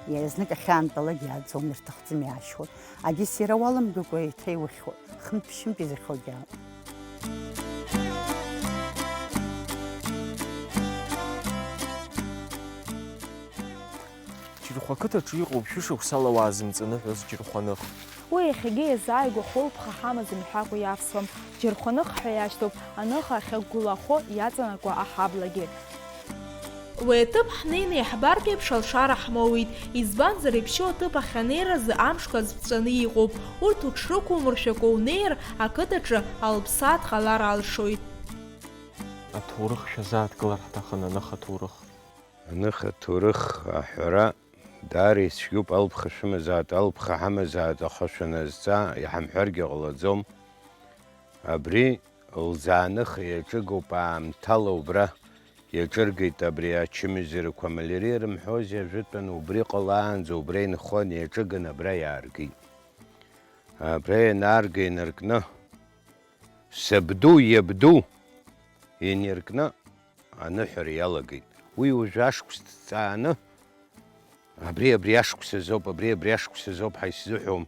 Иа-, знык ахьаантәалак иааӡом, ирҭахӡам иаашьуеит. Агьыс иара уаламгакәа еиҭа иухьуеит, хынтә-ԥшьынтә изыхьуагьы аауеит. Џьырхәа ақыҭаҿы иҟоуп шәышықәсала уаазымҵаны ҳәа зџьырхәаных. Уи иахьагьы иазааигәахо лԥха ҳамаӡам ҳәакәа иавсуам. Џьырхәаных ҳәа иашьҭоуп аныха ахьақәгылахо иаҵанакуа аҳаблагьы. Уи аҭыԥ ҳнеины иаҳбартә еиԥш алшара ҳмоуит, избанзар, иԥшьоу аҭыԥ ахь анеиразы амшқәа азԥҵәаны иҟоуп, урҭ уҽрықәумыршәакәа унеир, ақыҭаҿы алԥсаа дҟалар алшоит. Аҭоурых шәазааҭгылар ҳҭахын, аныха аҭоурых. Аныха аҭоурых аҳәара даара ицәгьоуп, алԥха шәымазааит, алԥха ҳамазааит, аха шәаназҵаа, иҳамҳәаргьы ҟалаӡом. Абри лӡааныха иаҿыгоуп, аамҭала убра иаҿыргеит, абри ачымазарақәа, амалярия рымҳәозеи, ажәытәан убри ҟалаанӡа убра инхон, иаҿыган абра иааргеит. Абра ианаарга инаркны, сабду, иабду, иниркны, аныҳәара иалагеит. Уи уажәы ашықәс ҭҵааны, абри, абри ашықәс азоуп, абри, абри ашықәс азоуп ҳәа исзыҳәом.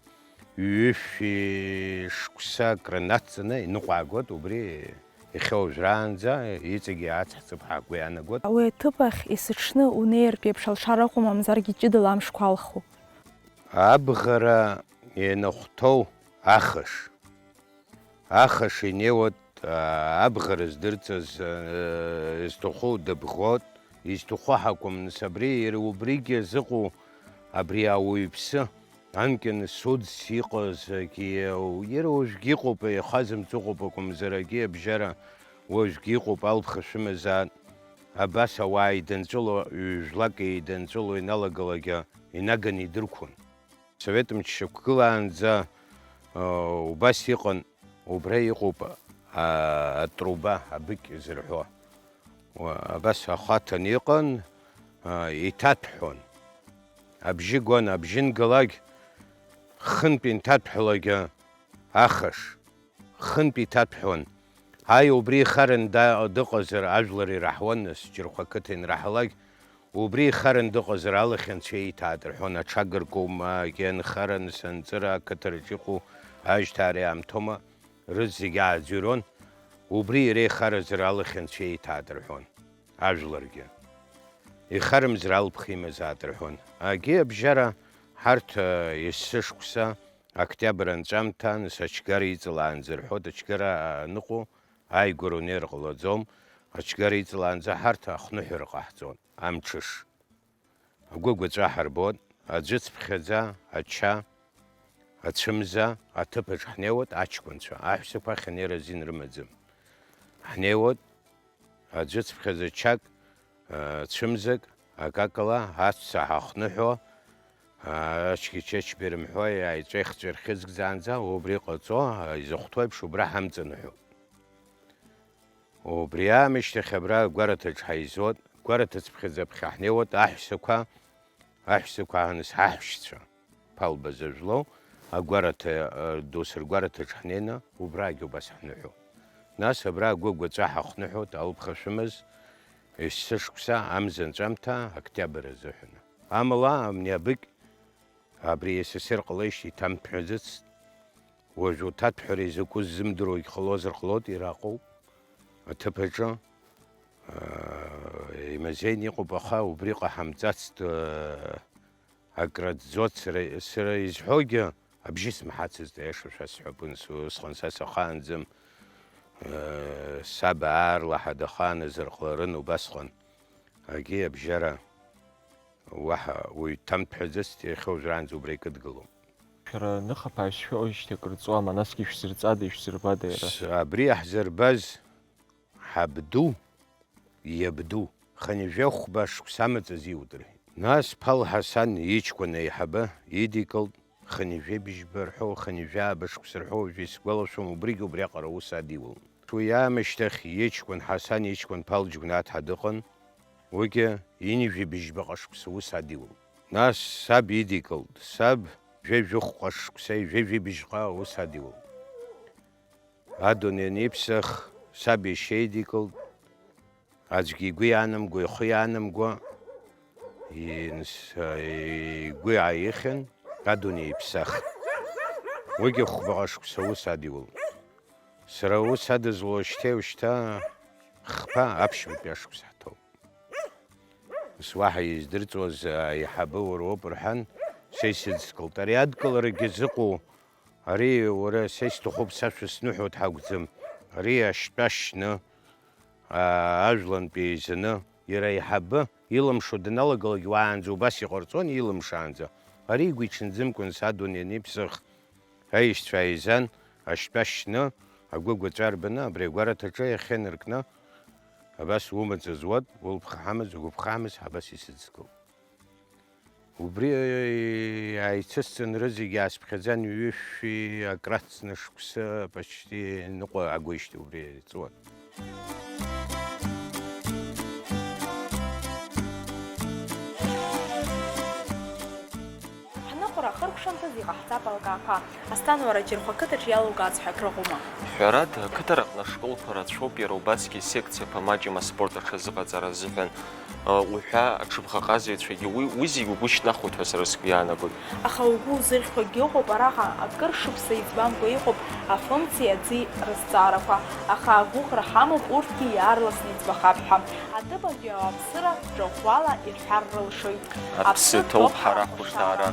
Ҩышәи шықәса акры нацҵаны иныҟәаагоит, убри иахьа уажәраанӡа иҵегьы ацҳҵап ҳәа ҳгәы иаанагоит. Уи аҭыԥ ахь есыҽны унеиртә еиԥш алшара ыҟоуп, мамзаргьы ҷыдала амшқәа алхуп. Абӷара ианахәҭоу ахыш. Ахыш инеиуеит, аа, абӷара здырҵаз, аа, изҭаху дыбӷоит, изҭаху ҳакәым, нас абри, иара убригьы азыҟоу абри ауаҩԥсы, Анкьа Нсуд иҟазгьы, иара уажәгьы иҟоуп, еихазымҵ ыҟоуп акәымзар, агьи абжьара уажәгьы иҟоуп, алԥха шәымазаат. Абас ауаа еидынҵәыло, ҩ-жәлак еидынҵәыло иналагалак инаганы идырқәон. Асовет мчы шьақәгылаанӡа, э, убас иҟан, убра иҟоуп, а, атруба, абыкь зырҳәо. Уа, абас ахәаҭан иҟан, а, иҭаҭәҳәон. Абжьы гон, абжьы нгалак, хынтә инҭаҭәҳәалак ахыш, хынтә иҭаҭәҳәон. Аи, убри ихаран да-, дыҟазар, ажәлар ираҳауан, нас, Џьырхәа қыҭа инраҳалак, убри ихаран дыҟазар, алахь анцәа ииҭааит рҳәон, аҽага ркума, кьанхаран, санҵыра, ақыҭараҿ иҟоу ажьҭаареи аамҭоума, рызегь ааӡәырон, убри иара ихаразар алахь анцәа ииҭааит рҳәон, ажәларгьы. Ихарымзар алԥха имазаат рҳәон. Агьи абжьара ҳарҭ, э, есышықәса, октиабр анҵәамҭа, нас ачгара иҵалаанӡа рҳәоит, ачгара аныҟоу, ааигәара унеир ҟалаӡом, ачгара иҵалаанӡа ҳарҭ ахныҳәара ҟаҳҵон, амҽыш. Агәыгәаҵәа ҳарбоит, аӡәыцԥхьаӡа, ача, ацәымза, аҭыԥаҿ ҳнеиуеит, аҷкәынцәа, аҳәсақәа ахь анеира азин рымаӡам. Ҳнеиуеит, аӡәыцԥхьаӡа чак, а, цәымзак, акакала, аҵәца ҳахныҳәо, а, ачгьы-чачбеи рымҳәо, аиҵәеи-хҵәеи рхьыӡгӡаанӡа, убри ҟаҵо, а, изыхәҭоу еиԥш, убра ҳамҵаныҳәоуп. Убри аамышьҭахь абра агәараҭаҿ ҳаизоит, гәараҭаҵәҟьа ҳнеиуеит, аҳәсақәа, аҳәсақәа ааныс ҳаҳәшьцәа, Ԥалба зажәлоу, агәараҭа, э, ду сыргәараҭаҿ ҳнеины, убрагьы убас ҳныҳәоуп. Нас абра агәы-гәаҵәа ҳахныҳәоит, алԥха шәымаз, есышықәса, амза анҵәамҭа, октиабр азыҳәан. Амала, амни абыкь, абри С С Р ҟалеижьҭеи иҭамҭәҳәаӡацт. Уажә уҭаҭәҳәара изакәыз ззымдыруагь ҟалозар ҟалоит, ираҟоуп аҭыԥ аҿы. Аа, имазеины иҟоуп, аха убри ҟаҳамҵацт, аа, акраӡӡоит. Сара, сара изҳәогьы абжьы смаҳацызт, аиаша шәасҳәап, ус-, усҟан са сахаанӡам. Саб аарлаҳа дахааназар ҟаларын убасҟан. Агьи абжьара уаҳа уаҩ дҭамҭәҳәаӡацт, иахьа уажәраанӡа убра икыдгылоуп. Шәара ныхаԥааҩс шәыҟоижьҭеи акыр ҵуама, насгьы ишәзырҵада, ишәзырбада иара? С-, абри иаҳзырбаз ҳабду, иабду, хынҩажәи хәба шықәса амаҵ азиут рҳәеит. Нас Ԥал Ҳасан иҷкәын аиҳабы идикылт, хынҩажәи быжьба рҳәо, хынҩажәи ааба шықәса рҳәо, уажәы исгәалашәом, убригьы убриаҟара аус адиулт. Уи аамышьҭахь иҷкәын Ҳасан иҷкәын Ԥал Џьгәнаҭ ҳәа дыҟан, уигьы ҩынҩажәи быжьбаҟа шықәса аус адиулт. Нас саб идикылт, саб жәаҩа жәохәҟа шықәса, жәаҩа жәибжьҟа аус адиулт. Адунеи аниԥсах, саб иашьа идикылт, аӡәгьы игәы иаанамго, ихы иаанамго, инс-, игәы ааихьан, адунеи иԥсахт. Уигьы хәбаҟа шықәса аус адиулт. Сара аус адызло шьҭеи ушьҭа хԥа аԥшьбатәи ашықәс ҳҭоуп. Ус уаҳа издырҵуаз аиҳабы уара уоуп рҳәан, са исыдскылт. Ари адкыларагьы зыҟоу, ари уара са исҭахуп, сашәа сныҳәоит ҳакәӡам. Ари ашьтәа шьны, аа, ажәлантәи еизаны, иара аиҳабы илымшо даналагалак уаанӡа убас иҟарҵон, илымшаанӡа. Ари игәиҽанӡамкәан са адунеи аниԥсах, аишьцәа ааизан, ашьтәа шьны, агәыгәаҵәа рбаны, абри агәараҭаҿы иахьынаркны, абас умаҵ зуат, улԥха ҳамаз, угәыԥха ҳамаз, ҳабас исыдскыл. Убри ааицысҵан, рызегь аасԥхьаӡан, ҩышәи акрацны шықәса, почти ныҟәа агәеижьҭеи убри еиҵуан. Ҳныҟәара ахыркәшамҭаз иҟаҳҵап алкаақәа. Асҭан, уара Џьырхәа қыҭаҿ иалукааз ҳәа акрыҟоума? Ҳәарада, ақыҭараҟны ашколқәа рацәоуп иара убасгьы асекциақәа маҷым аспорт аҽазыҟаҵара азыҳәан. Уҳәа аҽыбӷаҟазаҩцәагьы уи, уи зегь угәы шьҭнахуеит ҳәа сара сгәы иаанагоит. Аха угәы узырхьуагьы ыҟоуп, араҟа акыр шықәса иӡбамкәа иҟоуп афымцеи аӡи рызҵаарақәа, аха агәыӷра ҳамоуп урҭгьы иаарласны иӡбахап ҳәа. Аҭыԥантәи ауааԥсыра ҿа ӷәӷәала ирҳәар рылшоит. Аԥсы ҭоуп ҳара ҳхәышҭаара.